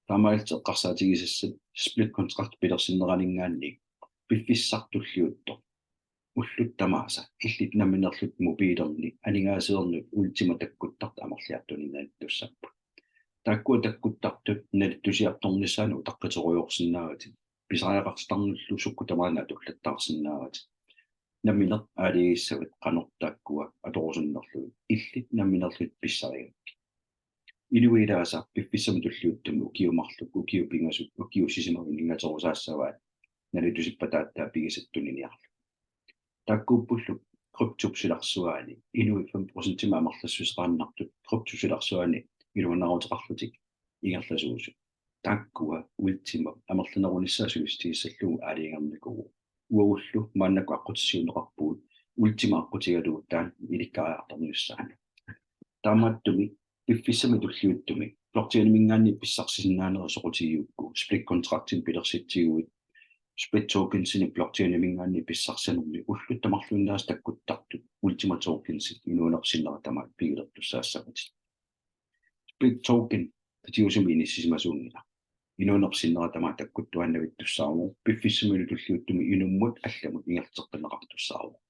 Taamaalillutit eqqarsaatigisassat split contract pilersinneraninngaanniit piffissaq tulliuttoq ullut tamaasa illit nammineerlutit mobiilinni aningaasivinnut Ultima takkuttartut amerliartuinnartussapput. Taakkua takkuttartut nalitusiartornissaanut utaqqiterujoorsinnaavatit. Pisariaqartarnullu sukkut tamaana atullattaarsinnaavatit. Nammineq aalajangissavat qanoq taakkua atorusunnerlugit. Illit namminerlutit pissarigakkit. Inuit ilaasa piffissami tulliuttumi ukiut marluk, ukiut pingasut, ukiut sisamat uninngatiinnartussaapput nalitusippata aatsaat pigisat tuniniarlugit. Taakkuuppullu kryptop silarsuaani, inuit fem procentimik amerlassuseqaannartut kryptop silarsuaani iluanaaruteqarlutik ingerlasuusut. Taakkua Ultima amerlanerunissaa sulissutissallugu aalajangernikuuvoq. Uagullu maannakkut aqqutissiuunneqarpugut Ultima aqqutigalugu taanna ilikkariartornissaanut. Taamaattumik piffissami tulliuttumi blockchainiminngaanniit pissarsisinnaanerit soqutigigukku, split contractimik pilersitsiguit, split tokensinik blockchainiminngaanniit pissarsinermi ullut tamarluinnaasa takkuttartut Ultima tokensit inuunerup sinnera tamaat pigilertussaassavatit. Split token qitiusumik inissisimasuunngilaq. Inuunerup sinnera tamaat takkuttuaannavittussaavoq, piffissamilu tulliuttumi inummut allamut ingerlateqqinneqartussaavoq.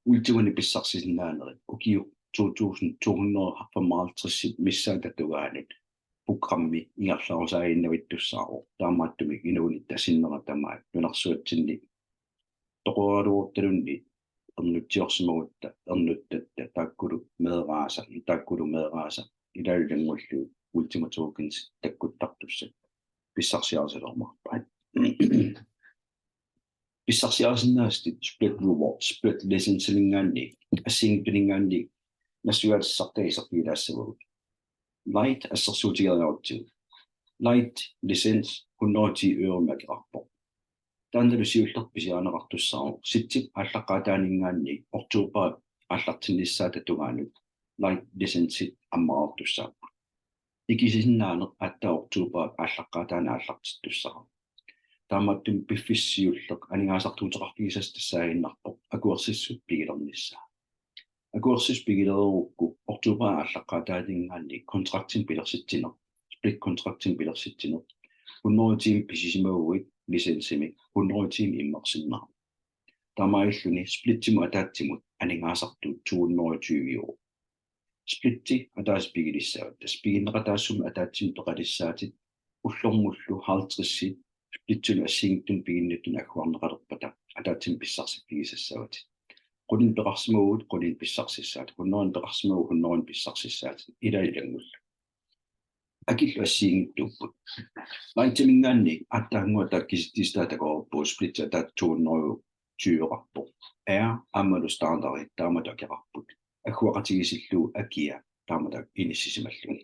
Ultimanik pissarsisinnaanerit ukiut to tusind to hundrede femoghalvtreds missaata tungaanut programmi ingerlarusaaginnavittussaavoq. Taamaattumik inuunitta sinnera tamaat nunarsuatsinni toqoraluortalunni ernutsiorsimagutta, ernuttatta, taakkulu meeraasa, taakkulu meeraasa, ilaalu ilanngullugit Ultima Tokens takkuttartussat pissarsiarisalermaarpaat. Pissarsiarisinnaasatit split reward, split licensimingaanniit, assigiinngitsuninngaanniit nassuiaatissartai iserfigilaassavagut. Light assersuutigeriarutsigu. Light license hundrede og ti euromik akeqarpoq. Taannalu siullertut pisiarineqartussaavoq, septembarip aallaqqaataaninngaanniit oktobarip aallartinnissaata tungaanut Light licensit ammartussaavagut. Ikisisinnaaneq aatsaat oktobarip aallaqqaataani aallartittussaavoq. Taamaattumik piffissaq siulleq aningaasartuuteqarfigisassat tassaaginnarpoq akuersissut pigilernissaa. Akuersissut pigilerukku oktobarip aallaqqaataaninngaanniit contractimik pilersitsineq, split contractimik pilersitsineq, hundrede og ti pisisimaguit licensimik, hundrede og ti immersinnaavat. Taamaalilluni splittimut ataatsimut aningaasartuut to hundrede og tyve euro. Splitti ataaseq pigilissavat. Tassa piginneqataassummik ataatsimut peqalissaatit, ullormullu halvtredsit splittinut assigiinngitsunut piginnittut agguarneqalerpata ataatsimut pissarsiffigisassavatit. Qulinik peqarsimaguit, qulinik pissarsissaatit. Hundredenik peqarsimaguit, hundredenik pissarsissaatit. Ilaalu ilanngullugit. Akillu assigiinngitsuupput. Lightiminngaanniit aatsaannguaq taakku kisitsisit takoreerput, splitti ataaseq to hundrede og tyve euro. Air aammalu standardi taamatut akeqarput. Agguaqatigiissillugu akia taamatut inissisimalluni.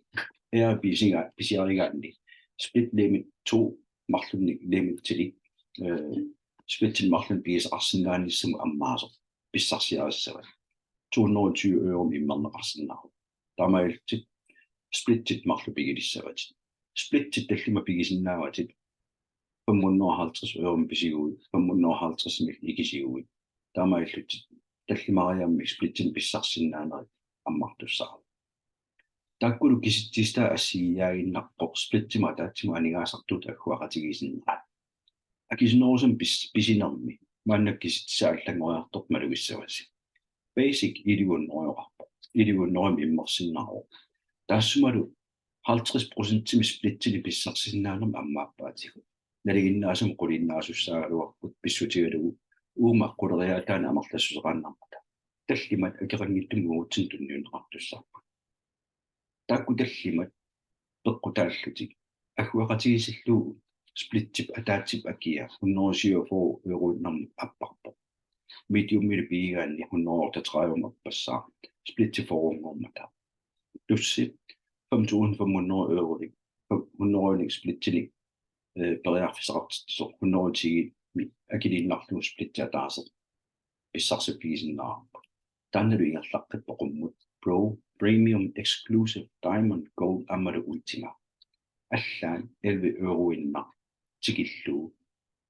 Air pisiga-, pisiarigaanni split limit to marlunnik limit three, eh, splittinik marlunnik pigisaqarsinnaanissamut ammaasoq pissarsiarissavat. To hundrede og tyve euromik immerneqarsinnaavoq. Taamaalillutit splittit marluk pigilissavatit. Splittit tallimat pigisinnaavatit fem hundrede og halvtreds euromik pisiguit, fem hundrede og halvtredsimik ikisiguit. Taamaalillutit tallimariaammik splittinik pissarsisinnaanerit ammartussaavoq. Taakkulu kisitsisit taakku assigiiaaginnarpoq splittimut ataatsimut aningaasartuutit agguaqatigiissinnaanerat. Akisunerusumik pis-, pisinermi maannakkut kisitsisit allanngoriartortut malugissavasi. Basic elleve hundrede euroqarpoq. Elleve hundredemik immersinnaavoq. Taassumalu halvtreds procentimik splittinik pissarsisinnaanermik ammaappaatigut. Nalinginnaasumik quliinnaasussaagaluarput pissutigalugu uuma quleriaataanik amerlassuseqaannarmata. Tallimat akeqanngitsumik uagutsinnut tunniunneqartussaapput. Taakku tallimat peqqutaallutik agguaqatigiissillugu splittip ataatsip akia hundrede og syvogfyrre euroinnarmut apparpoq. Mediumilu pigigaanni hundrede og otteogtredive appassaaq, splitti fyrrenngormata. Plussi fem tusind fem hundrede eurolik, fem hundrede eurolik splittinik, eh, periarfissaqartitsisoq, hundrede og ti akiliinnarlugu splitti ataaseq pissarsiffigisinnaarput. Taannalu ingerlaqqippoq qummut Pro, Premium, Exclusive, Diamond, Gold aammalu Ultima. Allaat elleve euroinnaq tikillugu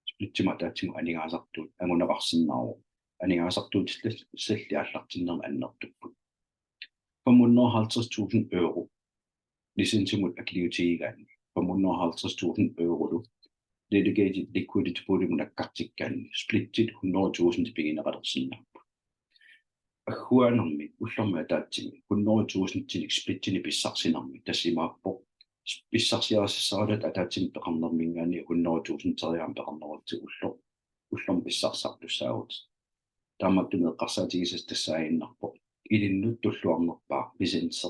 splittimut ataatsimut aningaasartuut anguneqarsinnaavoq. Aningaasartuutillit salli aallartinnermi annertupput. Fem hundrede og halvtreds tusind euro licensimut akiliutigigaanni, fem hundrede og halvtreds tusind eurolu dedicated liquidity poolimut nakkartikkaanni splittit hundrede tusind pigineqalersinnaapput. Agguaanermi ullormi ataatsimi hundrede tusindinik splittinik pissarsinermi tassa imaappoq pissarsiarisassaraluarluta ataatsimik peqarnermiingaanniit hundrede tusindiarami peqarnerutsigu ulloq ullormut pissarsisartussaavugut. Taamaattumik eqqarsaatigisassat tassaaginnarpoq ilinnut tulluarnerpaaq licensi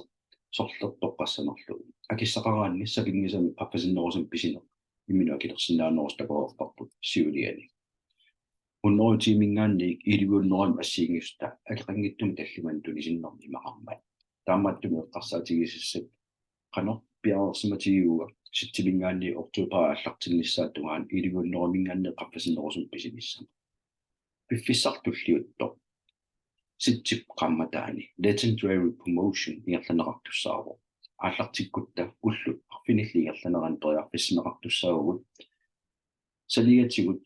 sorleq toqqassanerlugu. Akissaqaraanni sapinngisamik qaffasinnerusumik pisineq imminut akilersinnaanerusoq takoreerparput siuliani. Hundrede og ti-miingaanniit elleve hundrede assigiinngissutaat akeqanngitsumik tallimanik tunisinnermik imaqarmat. Taamaattumik eqqarsaatigisassat qanoq piareersimatigigukku septemberimiingaanniit oktoberip aallartinnissaata tungaanut elleve hundrede-miingaanniit qaffasinnerusumik pisinissamut. Piffissaq tulliuttoq septemberip qaammataani Legendary Promotion ingerlanneqartussaavoq. Aallartikkutta ullut arfinillit ingerlaneranni periarfissinneqartussaavugut saniatigut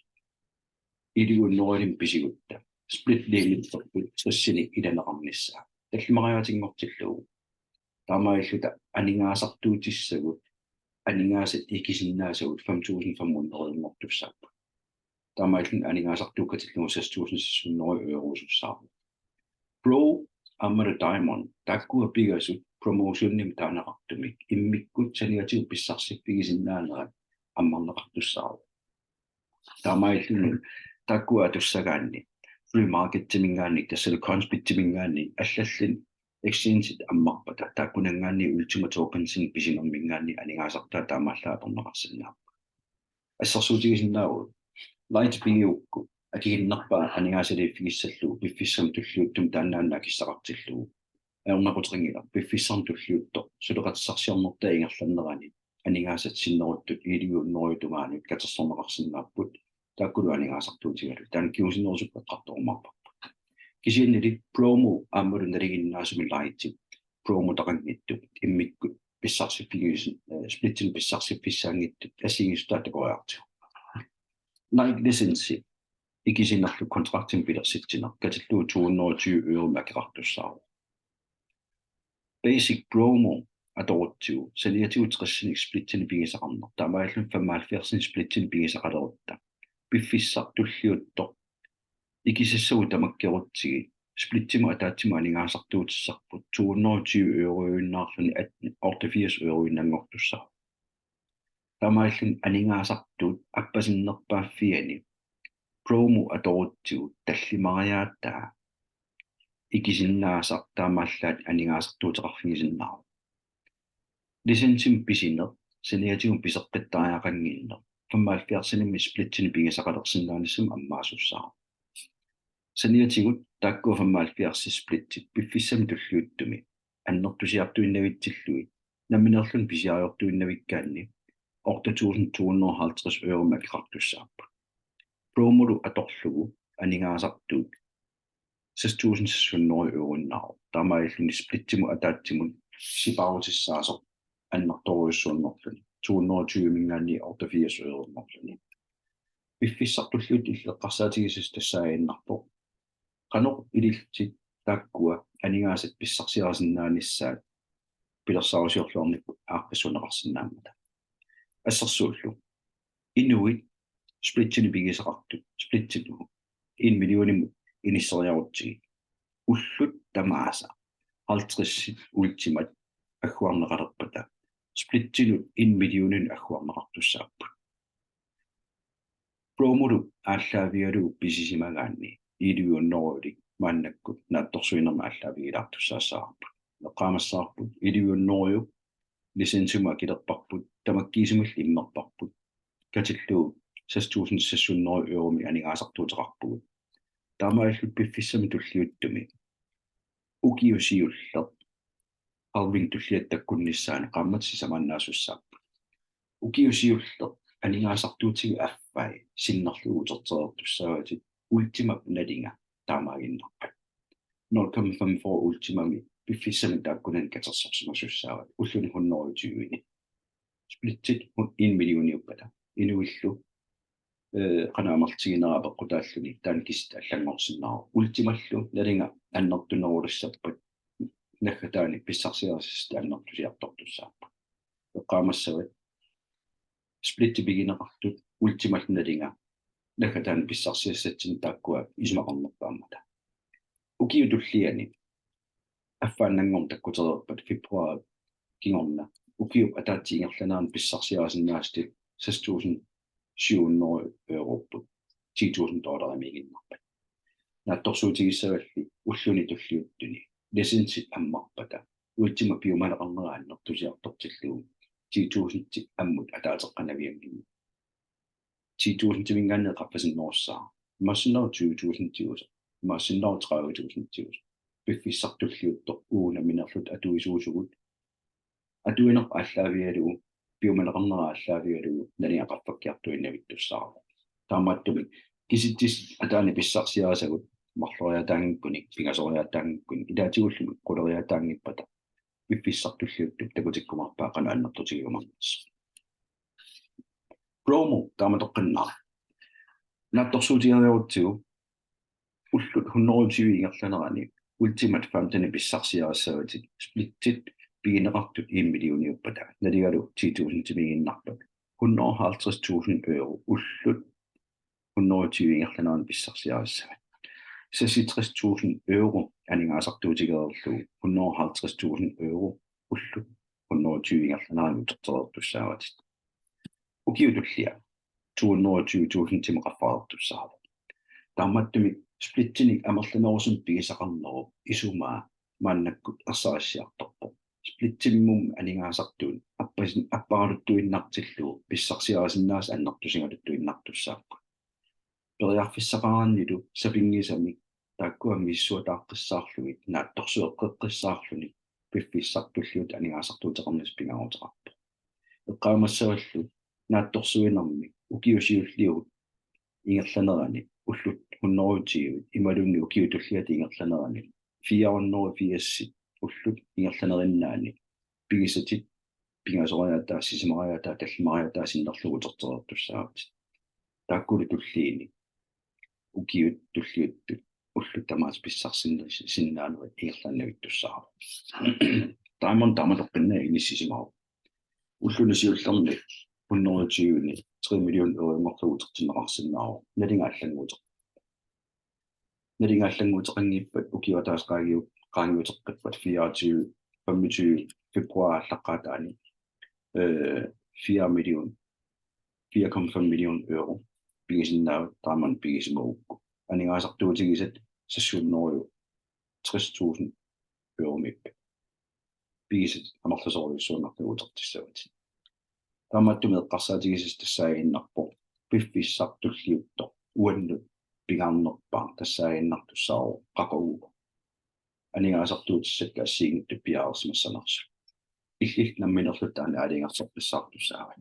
elleve hundrede pisigutta split limitterput tresinik ilaneqarnissaa tallimariaatinngortillugu. Taamaalilluta aningaasartuutissagut aningaasat ikisinnaasavut fem tusind fem hundrede-nngortussaapput. Taamaalilluni aningaasartuut katillugu seks tusind seks hundrede eurosussaapput. Pro aammalu Diamond taakkua pingasut promotionimik taaneqartumik immikkut saniatigut pissarsiffigisinnaanera ammarneqartussaavoq. Taamaalilluni taakkua atussagaanni free marketimiingaanniit tassani Coinsbitimiingaanniit allallu exchange-it ammarpata taakkunanngaanniit Ultima Tokensinik pisinermiingaanniit aningaasartaat taamaallaat atorneqarsinnaapput. Assersuutigisinnaavugut Light pigigukku akikinnerpaaq aningaasaliiffigissallugu piffissami tulliuttumi taannaannaq akissaqartillugu. Ajornaquteqanngilaq piffissami tulliuttumi suleqatissarsiornertaa ingerlanerani aningaasat sinneruttut elleve hundrede tungaanut katersorneqarsinnaapput taakkulu aningaasartuutigalugit. Taanna kingusinnerusukkut eqqartorumaarparput. Kisiannili promo aammalu nalinginnaasumik Light promotaqanngitsut immikkut pissarsiffigisin-, eh, splittinik pissarsiffissaanngitsut assigiinngissutaat takoriartigu. Light licensi ikisinerlu kontraktimik pilersitsineq katillugu to hundrede og tyve euromik akeqartussaavoq. Basic promo atorutsigu saniatigut tresinik splittinik pigisaqarneq taamaalilluni femoghalvfjerdsinik splittinik pigisaqalerutta piffissaq tulliuttoq ikisassagut tamakkerutsigit splittimut ataatsimut aningaasartuutissarput to hundrede og tyve euroinnarluni at-, otteogfirs euroinnanngortussaavoq. Taamaalilluni aningaasartuut appasinnerpaaffiani promo atorutsigu tallimariaataa ikisinnaasaq taamaallaat aningaasartuuteqarfigisinnaavoq. Licensimik pisineq saniatigut piseqqittariaqannginneq femoghalvfjerdsinimmi splittinik pigisaqalersinnaanissamut ammaassissaaq. Saniatigut taakkua femoghalvfjerds splittit piffissami tulliuttumi annertusiartuinnavitsillugit nammineerluni pisiariortuinnavikkaanni otte tusind to hundrede og halvtreds euromik akeqartussaapput. Promolu atorlugu aningaasartuut seks tusind seks hundrede euroinnaavoq. Taamaalilluni splittimut ataatsimut sipaarutissaasoq annertoorujussuanngorluni to hundrede og tyve-miingaanniit otteogfirs euroinngorluni. Piffissaq tulliuttoq illit eqqarsaatigisassat tassaaginnarpoq qanoq ilillutit taakkua aningaasat pissarsiarisinnaanissaat pilersaarusiorluarnikkut aaqqissuunneqarsinnaammata. Assersuullu inuit splittinik pigisaqartut splittinut en millionimut inisseriarutsigit ullut tamaasa halvtredsit Ultimat agguarneqalerpata splittinut en millioninut agguarneqartussaapput. Promolu aallaavigalugu pisisimagaanni elleve hundrede maannakkut naatsorsuinermi aallaavigilaartussaassavarput. Eqqaamassavarput elleve hundrede licensimut akilerparput, tamakkiisumillu immerparput. Katillugu seks tusind seks hundrede euromik aningaasartuuteqarpugut. Taamaalilluta piffissami tulliuttumi ukioq siulleq halving tulliattakkunnissaani qaammatit sisamaannaasussaapput. Ukioq siulleq aningaasartuutigut affai sinnerlugit utertereertussaavatit Ultimap nalinga taamaaginnarpat. Nul komma femogfyrre Ultimami piffissami taakkunani katersorsimasussaavat ulluni hundrede tyveni. Splittit en millioniuppata inuillu eh, qanoq amerlatiginera apeqqutaalluni taanna kisitsit allanngorsinnaavoq. Ultimallu nalinga annertunerulersappat naggataani pissarsiarisassat annertusiartortussaapput. Eqqaamassavat splitti pigineqartut Ultimallu nalinga naggataani pissarsiassatsinnik taakkua isumaqarnerpaammata. Ukiup tulliani affaannanngormat takkutereerpat februar kingorna ukiup ataatsip ingerlanerani pissarsiarisinnaasatit seks tusind syv hundrede europput, ti tusind dollarimiiginnarpat. Naatsorsuutigissavalli ulluni tulliuttuni licensit ammarpata Ultima piumaneqarnera annertusiartortillugu ti tusind ammut ataateqqinnavianngimmat. Ti tusindimingaanniit qaffasinnerussaaq. Imaassinnaavoq tyve tusindiusoq. Imaassinnaavoq tredive tusindiusoq. Piffissaq tulliuttoq uagut nammineerluta atuisuusugut. Atuineq aallaavigalugu, piumaneqarnera aallaavigalugu, nalinga qaffakkiartuinnavittussaavoq. Taamaattumik kisitsisit ataani pissarsiarisagut, marloriaataanngikkunik, pingasoriaataanngikkunik, ilaatigulluunniit quleriaataanngippata, piffissaq tulliuttoq takutikkumaarpaa qanoq annertutigiumaarnersoq. Promo taamatoqqinnaaq. Naatsorsuutigereerutsigu ullut hundrede og tyve ingerlanerani Ultimat femten pissarsiarissavatit, splittit pigineqartut en millioniuppata, nalingalu ti tusindimiiginnarpat, hundrede og halvtreds tusind euro ullut hundrede og tyve ingerlanerani pissarsiarissavat. Seksogtres tusind euro aningaasartuutigereerlugu, hundrede og halvtreds tusind euro ullut hundrede og tyve ingerlanerani utertereertussaavatit. Ukiut tulliat to hundrede og tyve tusindimut qaffareertussaavoq. Taamaattumik splittinik amerlanerusumik pigisaqarnerup isumaa maannakkut ersarissiartorpoq. Splittimmut aningaasartuunik appasin-, apparaluttuinnartillugu pissarsiarisinnaasat annertusigaluttuinnartussaapput. Periarfissaqaraannilu sapinngisamik taakkua misissuataqqissaarlugit naatsorsueqqeqqissaarluni piffissaq tulliuttoq aningaasartuuteqarnissaq pingaaruteqarpoq. Eqqaamassavallu naatsorsuinermi ukiut siulliit ingerlanerani ullut hundrede og tyve imaluunniit ukiut tulliat ingerlanerani fire hundrede og firs ullut ingerlanerinnaanni pigisatit, pingasoriaataa, sisamariaataa, tallimariaataa sinnerlugu utertereertussaavatit. Taakkulu tulliini ukiut tulliuttut ullut tamaasa pissarsisinnaanerit ingerlaannavittussaavoq. Taamani taamatoqqinnaaq inissisimavoq. Ulluni siullerni hundrede og tyve-ni tre million euroinngorlugu utertinneqarsinnaavoq. Nalinga allannguuteq-, nalinga allannguuteqanngippat ukiup ataaseq qaangiu-, qaangiuteqqippat fireogtyve, femogtyve februar aallaqqaataani, øh, fire million, fire komma fem million euro pigisinnaavat, taamani pigisimagukku. Aningaasartuutigisat seks hundrede og tres tusind euromiippat. Pigisatit amerlasoorujussuanngorlugit utertissavatit. Taamaattumik eqqarsaatigisassaq tassaaginnarpoq piffissaq tulliuttoq uannut pingaarnerpaaq tassaaginnartussaavoq qaqugu aningaasartuutissakka assigiinngitsut piareersimassanersut. Illit nammineerlutit taanna aalajangersorpassaartussaavat.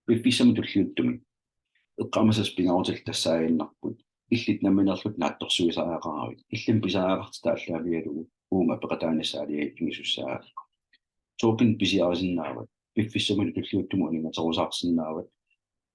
Piffissami tulliuttumi eqqaamasassat pingaarutillit tassaaginnarput: illit nammineerlutit naatsorsuisariaqaravit, illit pisariaqartitat aallaavigalugu uuma peqataanissaq aalajangiiffigisussaagakku. Token pisiarisinnaavat, piffissami tulliuttumi uninngatigisaarsinnaavat.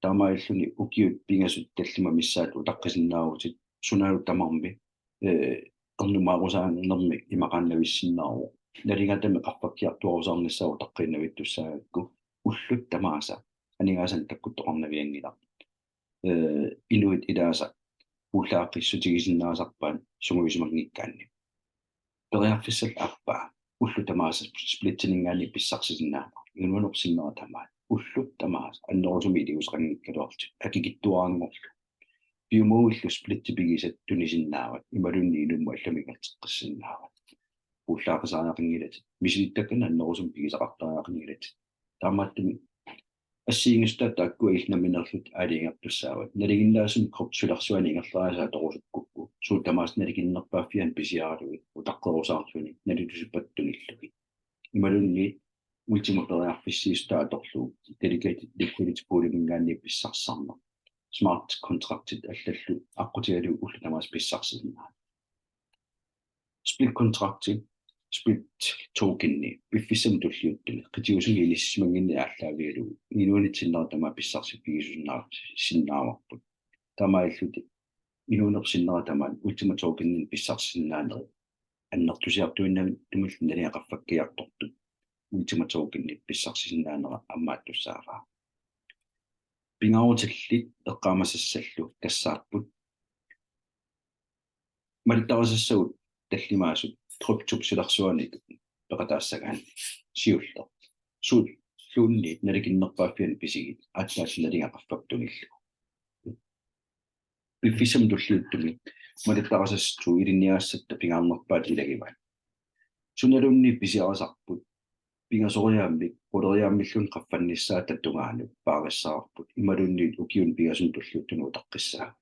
Taamaalilluni ukiut pingasut tallimat missaat utaqqisinnaavutit, sunalu tamarmi, øh, ernumaarusaanermik imaqaannavissinnaavoq. Nalingatami qaffakkiartuaarusaarnissaa utaqqiinnavittussaagakku ullut tamaasa aningaasanik takkuttoqarnavianngilaq. Øh, inuit ilaasa ullaaqissutigisinnaasarpaat sungiusimanngikkaanni. Periarfissallu aappaa ullut tamaasa splittininngaanniit pissarsisinnaaneq, inuunerup sinnera tamaat, ullut tamaasa annerusumik iliuuseqanngikkaluarlutit akikitsuaranngorlugu. Piumaguillu splittit pigisat tunisinnaavat imaluunniit inummut allamik ingerlateqqissinnaavat. Ullaaqisariaqanngilatit, misilittakkanik annerusumik pigisaqartariaqanngilatit. Taamaattumik assigiinngissutaat taakkua illit nammineerlutit aalajangertussaavat. Nalinginnaasumik kryptop silarsuani ingerlariaaseq atorusukkukku, suut tamaasa nalikinnerpaaffianni pisiaralugit utaqqerusaarluni nalitusippata tunillugit. Imaluunniit Ultima periarfissiissutaa atorlugu delegated liquidity pooliminngaanniit pissarsisarneq. Smart contractit allallu aqqutigalugit ullut tamaasa pissarsisinnaavat. Split contracti, split tokeni piffissami tulliuttumi qitiusumi inissisimannginneq aallaavigalugu inuunit sinnera tamaat pissarsiffigisussinnaava-, sinnaavarput. Taamaalillutik inuunerup sinnera tamaat Ultima tokeninik pissarsisinnaanerit annertusiartuinnartumillu nalinga qaffakkiartortut Ultima tokeninik pissarsisinnaanerat ammaattussaavaa. Pingaarutillit eqqaamasassallu tassaapput malittarisassagut tallimaasut kryptop silarsuani peqataassagaanni siulleq. Suulluunniit nalikinnerpaaffiani pisigit aatsaat nalinga qaffap tunillugu. Piffissami tulliuttumi malittarisassat ilinniagassatta pingaarnerpaat ilagivaat. Sunaluunniit pisiarisarput pingasoriaammik quleriaammilluunniit qaffannissaata tungaanut paarissavarput imaluunniit ukiuni pingasuni tulliuttuni utaqqissaaq.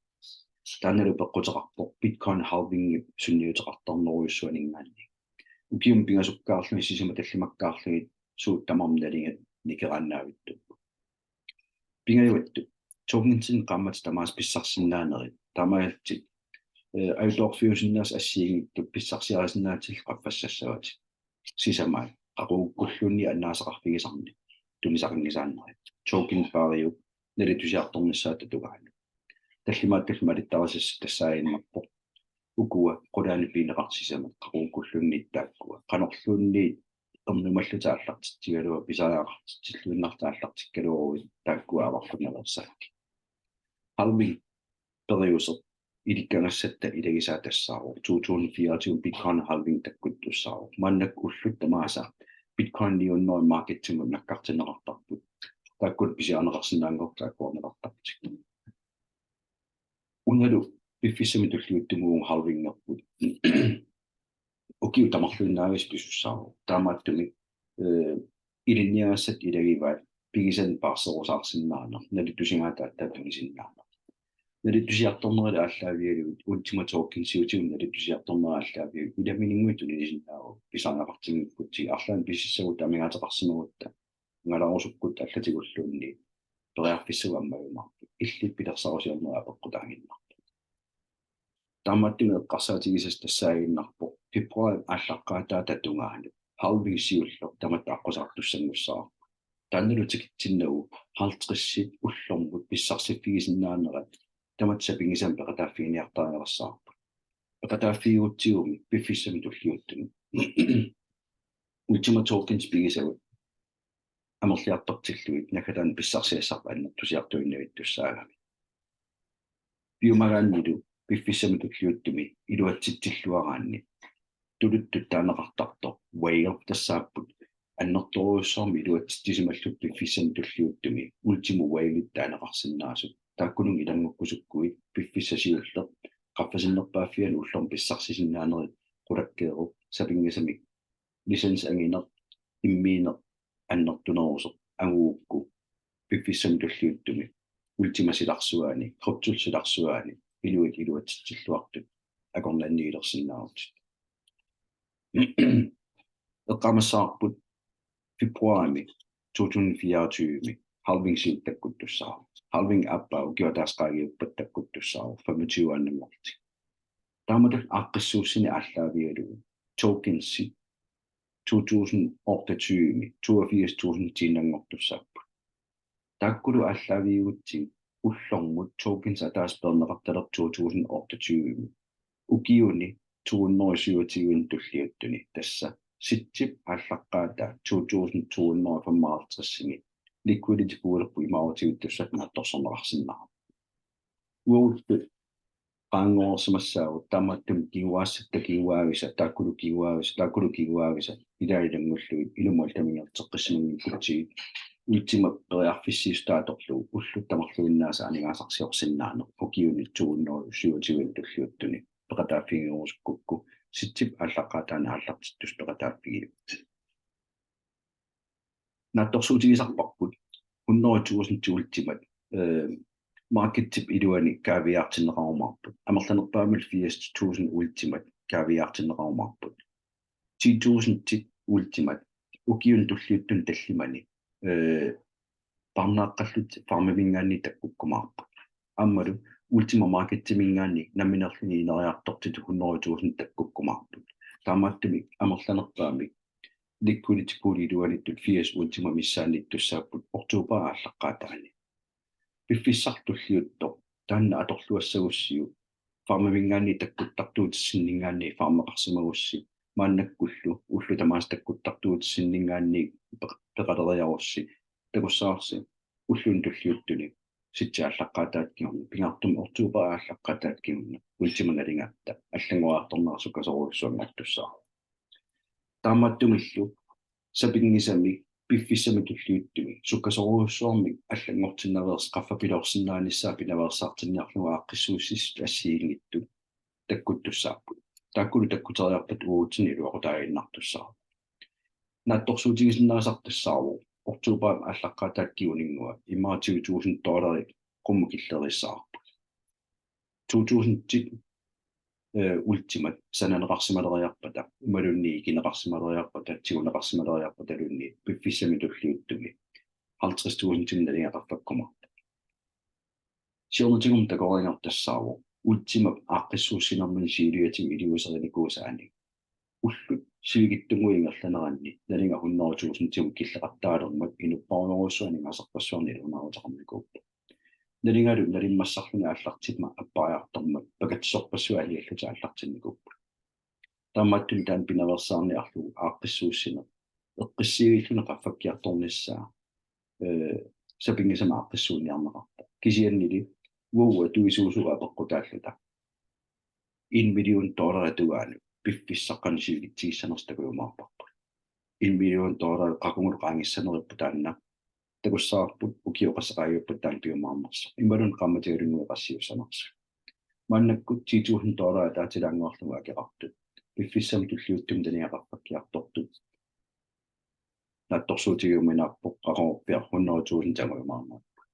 Taannalu peqquteqarpoq Bitcoin halvingip sunniuteqartarnerujussuaninngaanniit. Ukiumi pingasukkaarlugit sisamat tallimakkaarlugit suut tamarmik nalingat nikeraannaavittuupput. Pingajuattut, tokensinik qaammatit tamaasa pissarsisinnaanerit, taamaalillutit, eh, ajutoorfiusinnaasat assigiinngitsut pissarsiarisinnaatillu qaffassassavatit. Sisamaat qaqugukkulluunniit annaasaqarfigisarneq tunisaqanngisaannerit. Token paariup nalitusiartornissaata tungaanut. Tallimaattumik malittarisassat tassaaginnarpoq ukua qulaani pineqartut sisamat qaqugukkulluunniit taakkua. Qanorluunniit ernumallutit aallartitsigaluaruit, pisariaqartitsilluinnarlutit aallartikkaluaruit taakkua avaqqunnereersaakkit. Halving periuseq ilikkagassat ilagisaat tassaavoq to tusind fireogtyve Bitcoin halving takkuttussaavoq. Maannakkut ullut tamaasa Bitcoin ni hundrede marketimut nakkartinneqartarput. Taakkulu pisiarineqarsinnaanngortut taakkuarneqartarput. Unalu piffissami tulliuttumi uunga halvingerput. Ukiut tamarluinnaavisa pisussaavoq. Taamaattumik, eh, ilinniagassat ilagivaat pigisanik paarserusaarsinnaaneq, nalitusigaat aatsaat tunisinnaaneq. Nalitusiartornerit aallaavigalugit Ultima Tokensiutigut nalitusiartornerit aallaavigalugit ilamininnguit tunisinnaavugut pisariaqartinngikkutsigit arlaannik pisissagut amigaateqarsimagutta angalarusukkutta allatigulluunniit periarfissagut ammajumaarput illit pilersarusiornerit apeqqutaaginnarpoq. Taamaattumik eqqarsaatigisassat tassaaginnarpoq februaarip aallaqqaataata tungaanut halving siulleq tamatta aqqusaartussanngussavarput. Taannalu tikitsinnagu halvtredsit ullormut pissarsiffigisinnaanera tamatta sapinngisamik peqataaffiginiartariaqassavarput. Peqataaffigigutsigumi piffissami tulliuttumi Ultima Tokens pigisagut amerliartortillugit naggataani pissarsiassarput annertusiartuinnavittussaagami. Piumagaannilu piffissami tulliuttumi iluatsitsilluaraanni tuluttut taaneqartartoq whale tassaapput annertoorujussuarmik iluatsitsisimallutik piffissami tulliuttumi Ultima Whale-it taaneqarsinnaasut. Taakkununnga ilanngukkusukkuit piffissaq siulleq qaffasinnerpaaffiani ullormut pissarsisinnaanerit qulakkeerup sapinngisamik licensi angineq immiineq annertunerusoq angugukku piffissami tulliuttumi Ultimap silarsuaani, kryptop silarsuaani inuit iluatsitsilluartut akornanniilersinnaavutit. Eqqaamassavarput februaarimi to tusind fireogtyve halving siulleq takkuttussaavoq. Halving aappaa ukioq ataaseq qaangiuppat takkuttussaavoq femogtyve-annanngortik. Taamatut aaqqissuussineq aallaavigalugu tokensit to tusind otteogtyve toogfirs tusind tiinnanngortussaapput. Taakkulu aallaavigalugit ullormut tokens ataaseq peerneqartalerpoq to tusind otteogtyve. Ukiuni to hundrede syvogtyve tulliuttuni tassa septembarip aallaqqaataa to tusind to hundrede femoghalvtredsimi liquidity poolerput imaarutigittussatut naatsorsorneqarsinnaavoq. Uaguttut qaangoorsimassaagut taamaattumik kinguaassatta kinguaavisa, taakkulu kinguaavisa, taakkulu kinguaavisa, ilaa ilanngullugit ilumoortumik ingerlateqqissimanngikkutsigit Ultimap periarfissiissutaatorlugu ullut tamarluinnaasa aningaasarsiorsinnaaneq ukiuni to hundrede syvogtyve tulliuttuni peqataaffigerusukkukku septembarip aallaqqaataani aallartittussaq peqataaffigiuk. Naatsorsuutigisarparput hundrede tusind Ultimat, eh, marketip iluani kaaviiaartinneqarumaarput. Amerlanerpaamik firs tusind Ultimat kaaviiaartinneqarumaarput. Ti tusind Ultimat ukiuni tulliuttuni tallimani, eh, parnaaqqallutik farmiminngaanniit takkukkumaarput. Aammalu Ultima Marketiminngaanniit nammineerluni ineriartortitut hundrede tusind takkukkumaarput. Taamaattumik amerlanerpaamik liquidity pool iluaniittut firs Ultima missaanniittussaapput oktobarip aallaqqaataani. Piffissaq tulliuttoq taanna atorluassagussiuk farmiminngaanniit takkuttartuutissinninngaanniit farmeqarsimagussi maannakkullu ullut tamaasa takkuttartuutissinninngaanniit peq-, peqaleriarussi takussavarsi ulluni tulliuttuni septembarip aallaqqaataata kingorna pingaartumik oktobarip aallaqqaataata kingorna Ultimap nalingaatta allanngoriartornera sukkasoorujussuanngortussaavoq. Taamaattumillu sapinngisamik piffissami tulliuttumi sukkasoorujussuarmik allanngortinnaveersoq qaffapiloorsinnaanissaa pinaveersaartinniarlugu aaqqissuussisut assigiinngitsut takkuttussaapput. Taakkulu takkuteriarpata uatsinnut iluaqutaaginnartussaavoq. Naatsorsuutigisinnaasartussaavoq oktobarip aallaqqaataata kinguninngua immaqa tyve tusind dollarit qummut killerissavarput. To tusind ti, eh, Ultimat sananeqarsimaleriarpata imaluunniit ikineqarsimaleriarpata tiguneqarsimaleriarpataluunniit piffissami tulliuttumi halvtreds tusindimik nalinga qaffakkumaarpoq. Siornatigummi takoriartussaavoq Ultimap aaqqissuussinermini siuliatimik iliuuserinikuusaanik ullut sivikitsunnguit ingerlaneranni nalinga hundrede tusindimut killeqattaalermat inuppassuarnit aningaasarpassuarnit iluanaaruteqarnikuupput. Nalingalu nalimmassarluni aallartippat appariartormat pakatsorpassuit aliallutik aallartinnikuupput. Taamaattumik taanna pinaveersaarniarlugu aaqqissuussineq eqqissiivilluni qaffakkiartornissaa, eh, sapinngisamik aaqqissuunniarneqarpoq. Kisiannili uagut atuisuusugut apeqqutaalluta en million dollarit tungaanut piffissaq qanoq sivikitsigissanersoq takujumaarparput. En million dollarit qaqugulu qaangissaneripput taanna takussavarput ukioqassaqaajuppat taanna piumaarnersoq. Imaluunniit qaammatialunnguit qassiussanersoq. Maannakkut ti tusind dollarit ataatilaannguarlugu akeqartut piffissami tulliuttumi nalinga qaffakkiartortut naatsorsuutigiuminaappoq qaqugorpiaq hundrede tusind takujumaarnerput.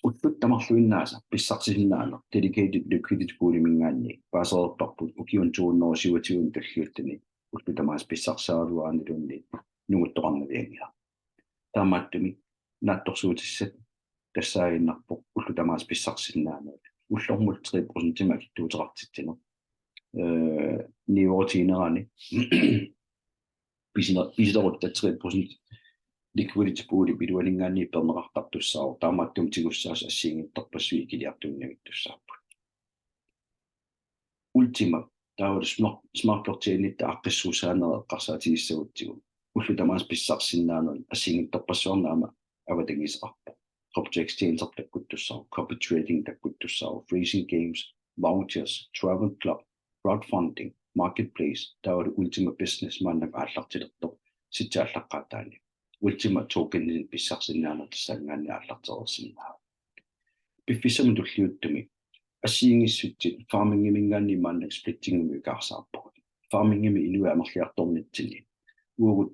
Ullut tamarluinnaasa pissarsisinnaaneq delegated liquidity pooliminngaanniit paasereerparput ukiuni to hundrede syvogtyve tulliuttuni ullut tamaasa pissarsisaraluaraanniluunniit nunguttoqarnavianngilaq. Taamaattumik naatsorsuutissat tassaaginnarpoq ullut tamaasa pissarsisinnaanerit ullormut tre procentimik akitsuuteqartitsineq. Eh, niuerutiginerani pisiner-, pisilerutta tre procent liquidity pooli piluaninngaanniit peerneqartartussaavoq taamaattumik tigussaasut assigiinngitsorpassuit ikiliartuinnavittussaapput. Ultima taavalu smart, smart blockchainitta aaqqissuussaanerit eqqarsaatigissagutsigu ullut tamaasa pissarsisinnaanerit assigiinngitsorpassuarnik aamma avatangiiseqarpoq. Crypto exchange takkuttussaavoq, copy trading takkuttussaavoq, freezing games, vouchers, travel club, crowdfunding, marketplace, taavalu Ultima Business maannakkut aallartilertoq sitsi aallaqqaataani. Ultima tokeninik pissarsisinnaaneq tassanngaanniit aallartereersinnaavoq. Piffissami tulliuttumi assigiinngissutsit farmingiminngaanniit maannakkut splittingimut ikaarsaarpugut. Farmingimi inuit amerliartornitsinni uagut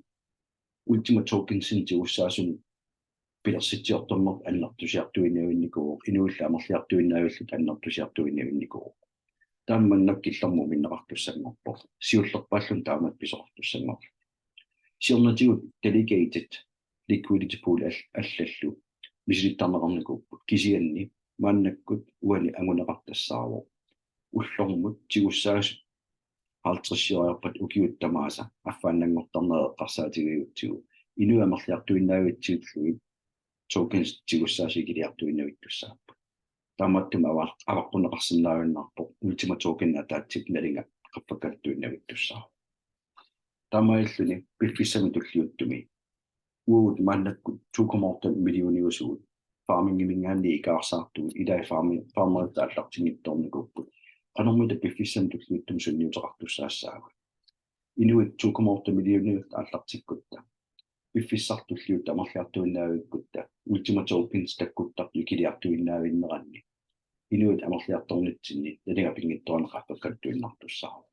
Ultima tokensinik tigussaasunik pilersitsiortornerput annertusiartuinnavinnikuuvoq, inuillu amerliartuinnavillutik annertusiartuinnavinnikuuvoq. Taamaannak killormut minneqartussanngorpoq. Siullerpaalluni taamatut pisoqartussanngorpoq. Siornatigut delegated liquidity pool all-, allallu misilittarneqarnikuupput. Kisianni maannakkut uani anguneqartussaavoq ullormut tigussaasut halvtredsioriarpat ukiut tamaasa affaannanngortarnerat eqqarsaatigigutsigu inuit amerliartuinnavitsillugit tokens tigussaasut ikiliartuinnavittussaapput. Taamaattumik ava-, avaqqunneqarsinnaajunnaarpoq Ultima token ataatsip nalinga qaffakkaluttuinnavittussaavoq. Taamaalilluni piffissami tulliuttumi uagut maannakkut to komma otte millioniusugut farmingiminngaanniit ikaarsaartugut ilai farmi-, farmeritta aallartinngitsoornikuupput. Qanormita piffissami tulliuttumi sunniuteqartussaassaagut? Inuit to komma otte millioniusugut aallartikkutta piffissaq tulliuttoq amerliartuinnavikkutta Ultima tokens takkuttartut ikiliartuinnavinneranni inuit amerliartornitsinni nalinga pinngitsoorani qaffakkaluttuinnartussaavoq.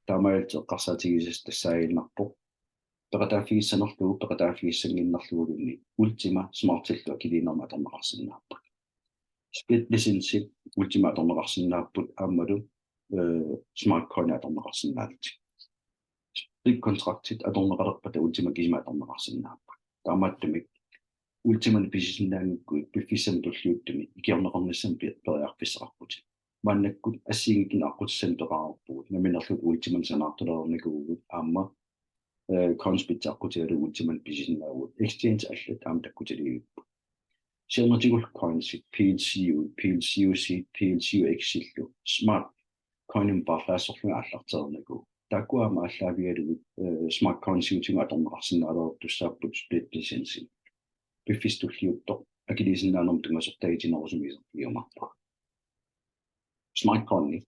Taamaalillutit eqqarsaatigisassat tassaaginnarpoq peqataaffigissanerlugu, peqataaffigissannginnerluguluunniit Ultima Smartillu akiliinermut atorneqarsinnaapput. Split licensit Ultima atorneqarsinnaapput aammalu, eh, Smart Coin atorneqarsinnaallutik. Split contractit atorneqalerpata Ultima kisimi atorneqarsinnaapput. Taamaattumik Ultimanik pisisinnaanngikkuit piffissami tulliuttumi ikiorneqarnissamut pi-, periarfissaqarputit. Maannakkut assigiinngitsunik aqqutissanik peqarpugut nammineerluta Ultimanik sanaartulernikuuvugut aamma, eh, Coinsbit aqqutigalugu Ultimanik pisisinnaavugut. Exchange allat aamma takkutiliivipput. Siornatigut coinsit P L C U, P L C U C, P L C U X-illu Smart Coinimut paarlaassorlugit aallartereernikuupput. Taakkua aamma aallaavigalugit, eh, Smart Coinsiutigut atorneqarsinnaalertussaapput split licensit. Piffissaq tulliuttoq akiliisinnaanermut tunngasortaa itinerusumik iserfigiumaarparput. Smart Coini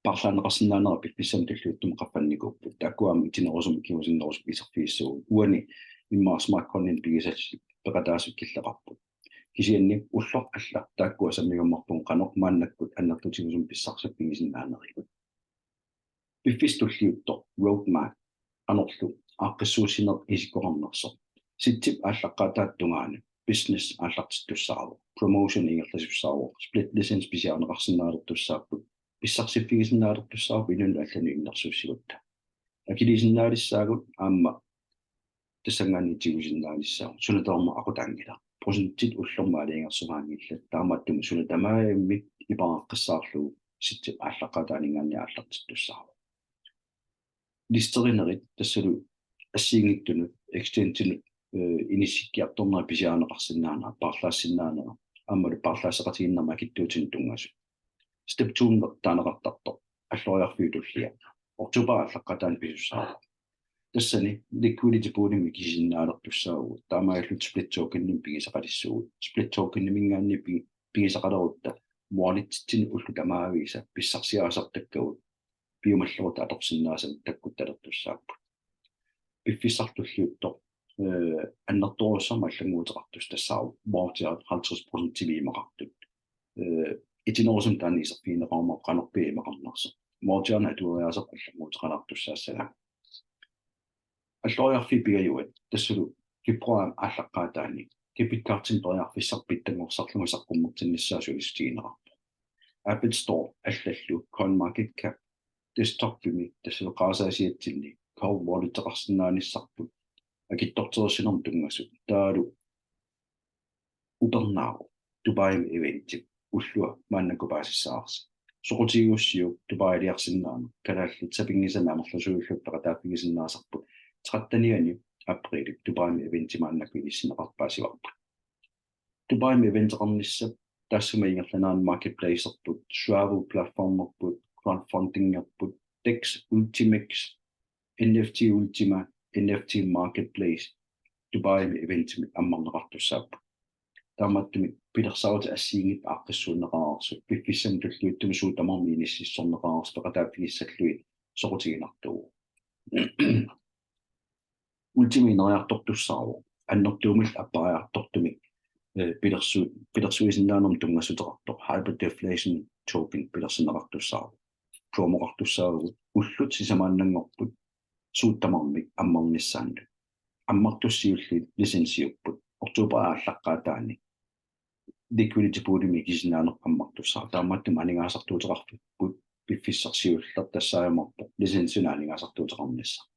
paarlaanneqarsinnaanera piffissami tulliuttumi qaffannikuupput. Taakkua aamma itinerusumik kingusinnerusukkut iserfigissavagut. Uani immaqa Smart Coinimik pigisallit peqataasut killeqarput. Kisianni ulloq alla taakkua sammigammarpugut qanoq maannakkut annertutigisumik pissarsiffigisinnaanerit. Piffissaq tulliuttoq roadmap qanorlu aaqqissuussineq isikkoqarnersoq. Sitsip aallaqqaataata tungaanut business aallartittussaavoq, promotion ingerlasussaavoq, split license pisiarineqarsinnaalertussaapput, pissarsiffigisinnaalersissaarput inunnut allanut innersuussigutta. Akiliisinnaalissaagut aamma tassanngaanniit tigusinnaalissaagut, suna tamarmi aqutaanngilaq. Procentit ullormut aalajangersimaanngillat, taamaattumik suna tamarmi ipaaqqissaarlugu sitsip aallaqqaataaninngaanniit aallartittussaavoq. Listerinerit tassalu assigiinngitsunut, exchange-inut, eh, inissikkiartornerat pisiarineqarsinnaanera, paarlaassinnaanera, aammalu paarlaasseqatigiinnermut akitsuutinik tunngasut. Step two-nngortoq taaneqartartoq, alloriarfiup tullia. Oktober aallaqqaataani pisussaavoq. Tassani liquidity poolimik ikisisinnaalertussaavugut. Taamaalillutit split tokenimik pigisaqalissuugut. Split tokeniminngaanniit pi-, pigisaqalerutta walletitsinni ullut tamaviisa pissarsiarisartakkagut piumallerutta atorsinnaasannik takkuttalertussaapput. Piffissaq tulliuttoq, eh, annertoorujussuarmik allannguuteqartussaq tassaavoq voucherit halvtreds procentimik imaqartut. Eh, itinerusumik taanna iserfigineqarmat qanorpiaq imaqarnersoq. Voucherinik atueriaaseq allannguuteqalaartussaassagaat. Alloriarfiit pingajuat tassalu februarip aallaqqaataani debitkortimik periarfissaq pitsanngorsarlugu saqqummertinnissaa sulissutigineqarpoq. App Store allallu CoinMarketCap desktopimi tassalu qarasaasiatsinni cold walleteqarsinnaanissarput akitsorterissinermut tunngasut taavalu upernaavoq Dubaimi eventip ullua maannakkut paasissavarsi. Soqutigiussiuk Dubailiarsinnaaneq, kalaallit sapinngisamik amerlasuullutik peqataaffigisinnaasarput trettenianni aprilip Dubaimi eventi maannakkut inissinneqartoq paasivarput. Dubaimi eventeqarnissap taassuma ingerlanerani marketplacerput, travel platformerput, crowdfundingerput, Dex Ultimex, N F T Ultima, N F T Marketplace, Dubaimi eventimik ammarneqartussaapput. Taamaattumik pilersaarutit assigiinngitsut aaqqissuunneqareersut, piffissami tulliuttumi suut tamarmik inississorneqareersut peqataaffigissallugit soqutiginartuuvoq. Ultima ineriartortussaavoq, annertuumillu appariartortumik, eh, pilersu-, pilersuisinnaanermut tunngassuteqartoq, hyperdeflation token pilersinneqartussaavoq. Promoqartussaavugut ullut sisamaannanngorput suut tamarmik ammarnissaannut. Ammartussat siulliit licensiupput. Oktober aallaqqaataani liquidity poolimik ikisisinnaaneq ammartussaavoq. Taamaattumik aningaasartuuteqarfipput piffissaq siulleq tassaajumaarpoq licensinik aningaasartuuteqarnissaq.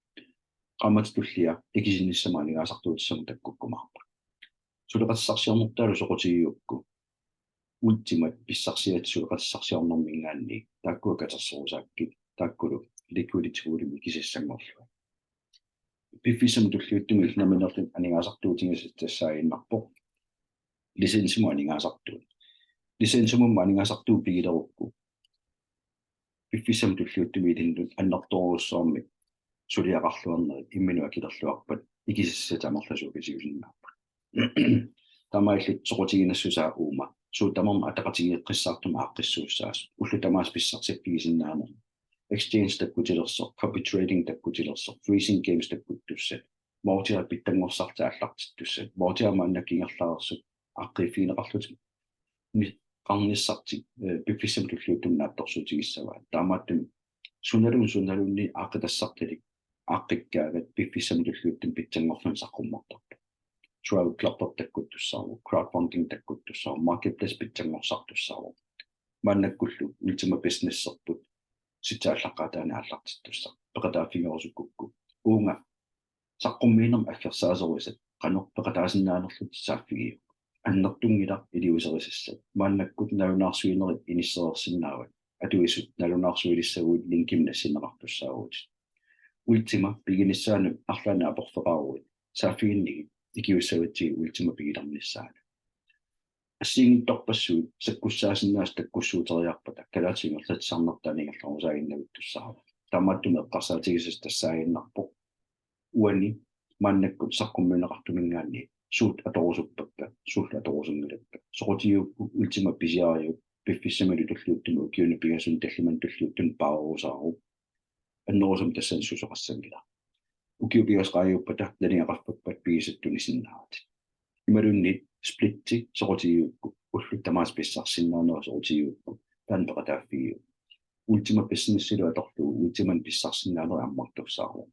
Qaammatip tullia ikisinissamut aningaasartuutissamut takkukkumaarput. Suleqatissarsiornertaalu soqutigigukku Ultimat pissarsiat suleqatissarsiornerminngaanniit taakkua katersorusaakkit, taakkulu liquidity poolimik ikisissanngorlugit. Piffissami tulliuttumi illit nammineerlutit aningaasartuutigisatit tassaaginnarpoq licensimut aningaasartuut. Licensimummi aningaasartuut pigilerukku piffissami tulliuttumi ilinnut annertoorujussuarmik suliaqarluarnerit imminut akilerluarpat ikisissatit amerlasuuffigiusinnaapput. Taamaalillutit soqutiginassusaa uuma suut tamarmik ataqatigiiqqissaartumik aaqqissuussaasut, ullut tamaasa pissarsiffigisinnaaneri, exchange takkutilersoq, copy trading takkutilersoq, freezing games takkuttussat, voucherit pitsanngorsarlutik aallartittussat, voucherit maannakkut ingerlareersut aaqqiiffigineqarlutik mi-, qarnissartik, eh, piffissami tulliuttumi naatsorsuutigissavaat. Taamaattumik sunaluunniit, sunaluunniit aaqqitassartalik aaqqikkaagat piffissami tulliuttumi pitsanngorluni saqqummertarpoq. Travel club takkuttussaavoq, crowdfunding takkuttussaavoq, marketplace pitsanngorsartussaavoq. Maannakkullu Ultima Businesserput sitsip aallaqqaataani aallartittussaq peqataaffigerusukkukku, uunga saqqummiinermut aggersaasorisat qanoq peqataasinnaanerlutit saaffigiuk. Annertunngilaq iliuuserisassat. Maannakkut nalunaarsuinerit inissereersinnaavat. Atuisut nalunaarsuilissaguit linkimik nassinneqartussaavugut. Ultima piginissaanut arlaannik aporfeqaruit saaffiginnigit ikiussavatsigit Ultima pigilernissaanut. Assigiinngitsorpassuit sakkussaasinnaasut takkussuuteriarpata kalaallisut ingerlatsisarnertaa ingerlarusaaginnavittussaavoq. Taamaattumik eqqarsaatigisassat tassaaginnarpoq: uani maannakkut saqqummiunneqartuminngaanniit suut atorusuppakka, suullu atorusunngilakka. Soqutigigukku Ultima pisiariuk piffissamilu tulliuttumi ukiuni pingasuni tallimani tulliuttuni paarerusaaruk. Annerusumik tassani susoqassanngilaq. Ukiut pingasut qaangiuppata nalingata qaffappat pigisat tunisinnaavatit. Imaluunniit splitsi soqutigigukku, ullut tamaasa pissarsisinnaanera soqutigigukku, taanna peqataaffigiuk. Ultima Businessilu atorlugu Ultimanik pissarsisinnaanera ammartussaavoq.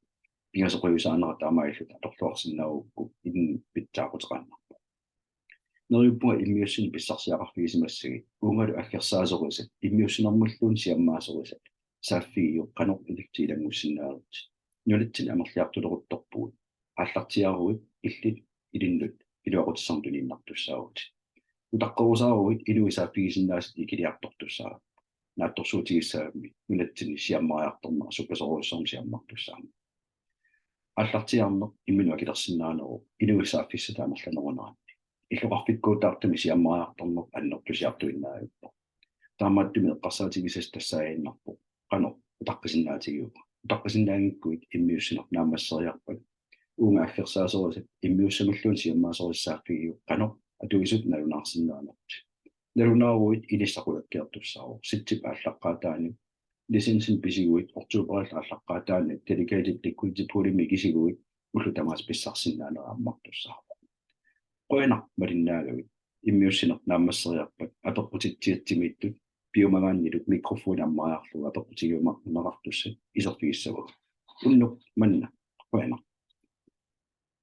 Pingasoqiusaanera taamaalilluta atorluarsinnaagukku inuit pitsaaquteqaannarpoq. Neriuppunga immiussineq pissarsiaqarfigisimassagit, uungalu aggersaasorisat immiussinermulluunniit siammaasorisat saaffigiuk qanoq ilillutit ilanngussinnaanersutit. Nunatsinni amerliartuleruttorpugut. Aallartiaaruit illit ilinnut iluaqutissarnut tuniinnartussaavutit. Utaqqerusaaruit inuit saaffigisinnaasat ikiliartortussaapput. Naatsorsuutigissagammi nunatsinni siammariartornera sukkasoorujussuarmik siammartussaammat. Aallartiaarneq imminut akilersinnaaneruvoq inuit saaffissat amerlaneruneranni. Illoqarfikkuutaartumik siammariartorneq annertusiartuinnaavippoq. Taamaattumik eqqarsaatigisassat tassaaginnarpoq: Qanoq utaqqisinnaatigiuk? Utaqqisinnaanngikkuit immiussineq naammasseriarpat, uunga aggersaasorisat immiussamulluunniit siammaasorisat saaffigiuk qanoq atuisutut nalunaarsinnaanersutit. Nalunaaruit inissaq qulakkeertussaavoq. Septembarip aallaqqaataani licensinik pisiguit oktobarip aallaqqaataani dedicated liquidity poolimut ikisiguit, ullut tamaasa pissarsisinnaanera ammartussaavoq. Qujanaq malinnaagavit. Immiussineq naammasseriarpat apeqqutitsiatsimiittut piumagaannilu mikrofoni ammariarlugu apeqqutigiumaartussat iserfigissavagut. Unnuk manna. Qujanaq.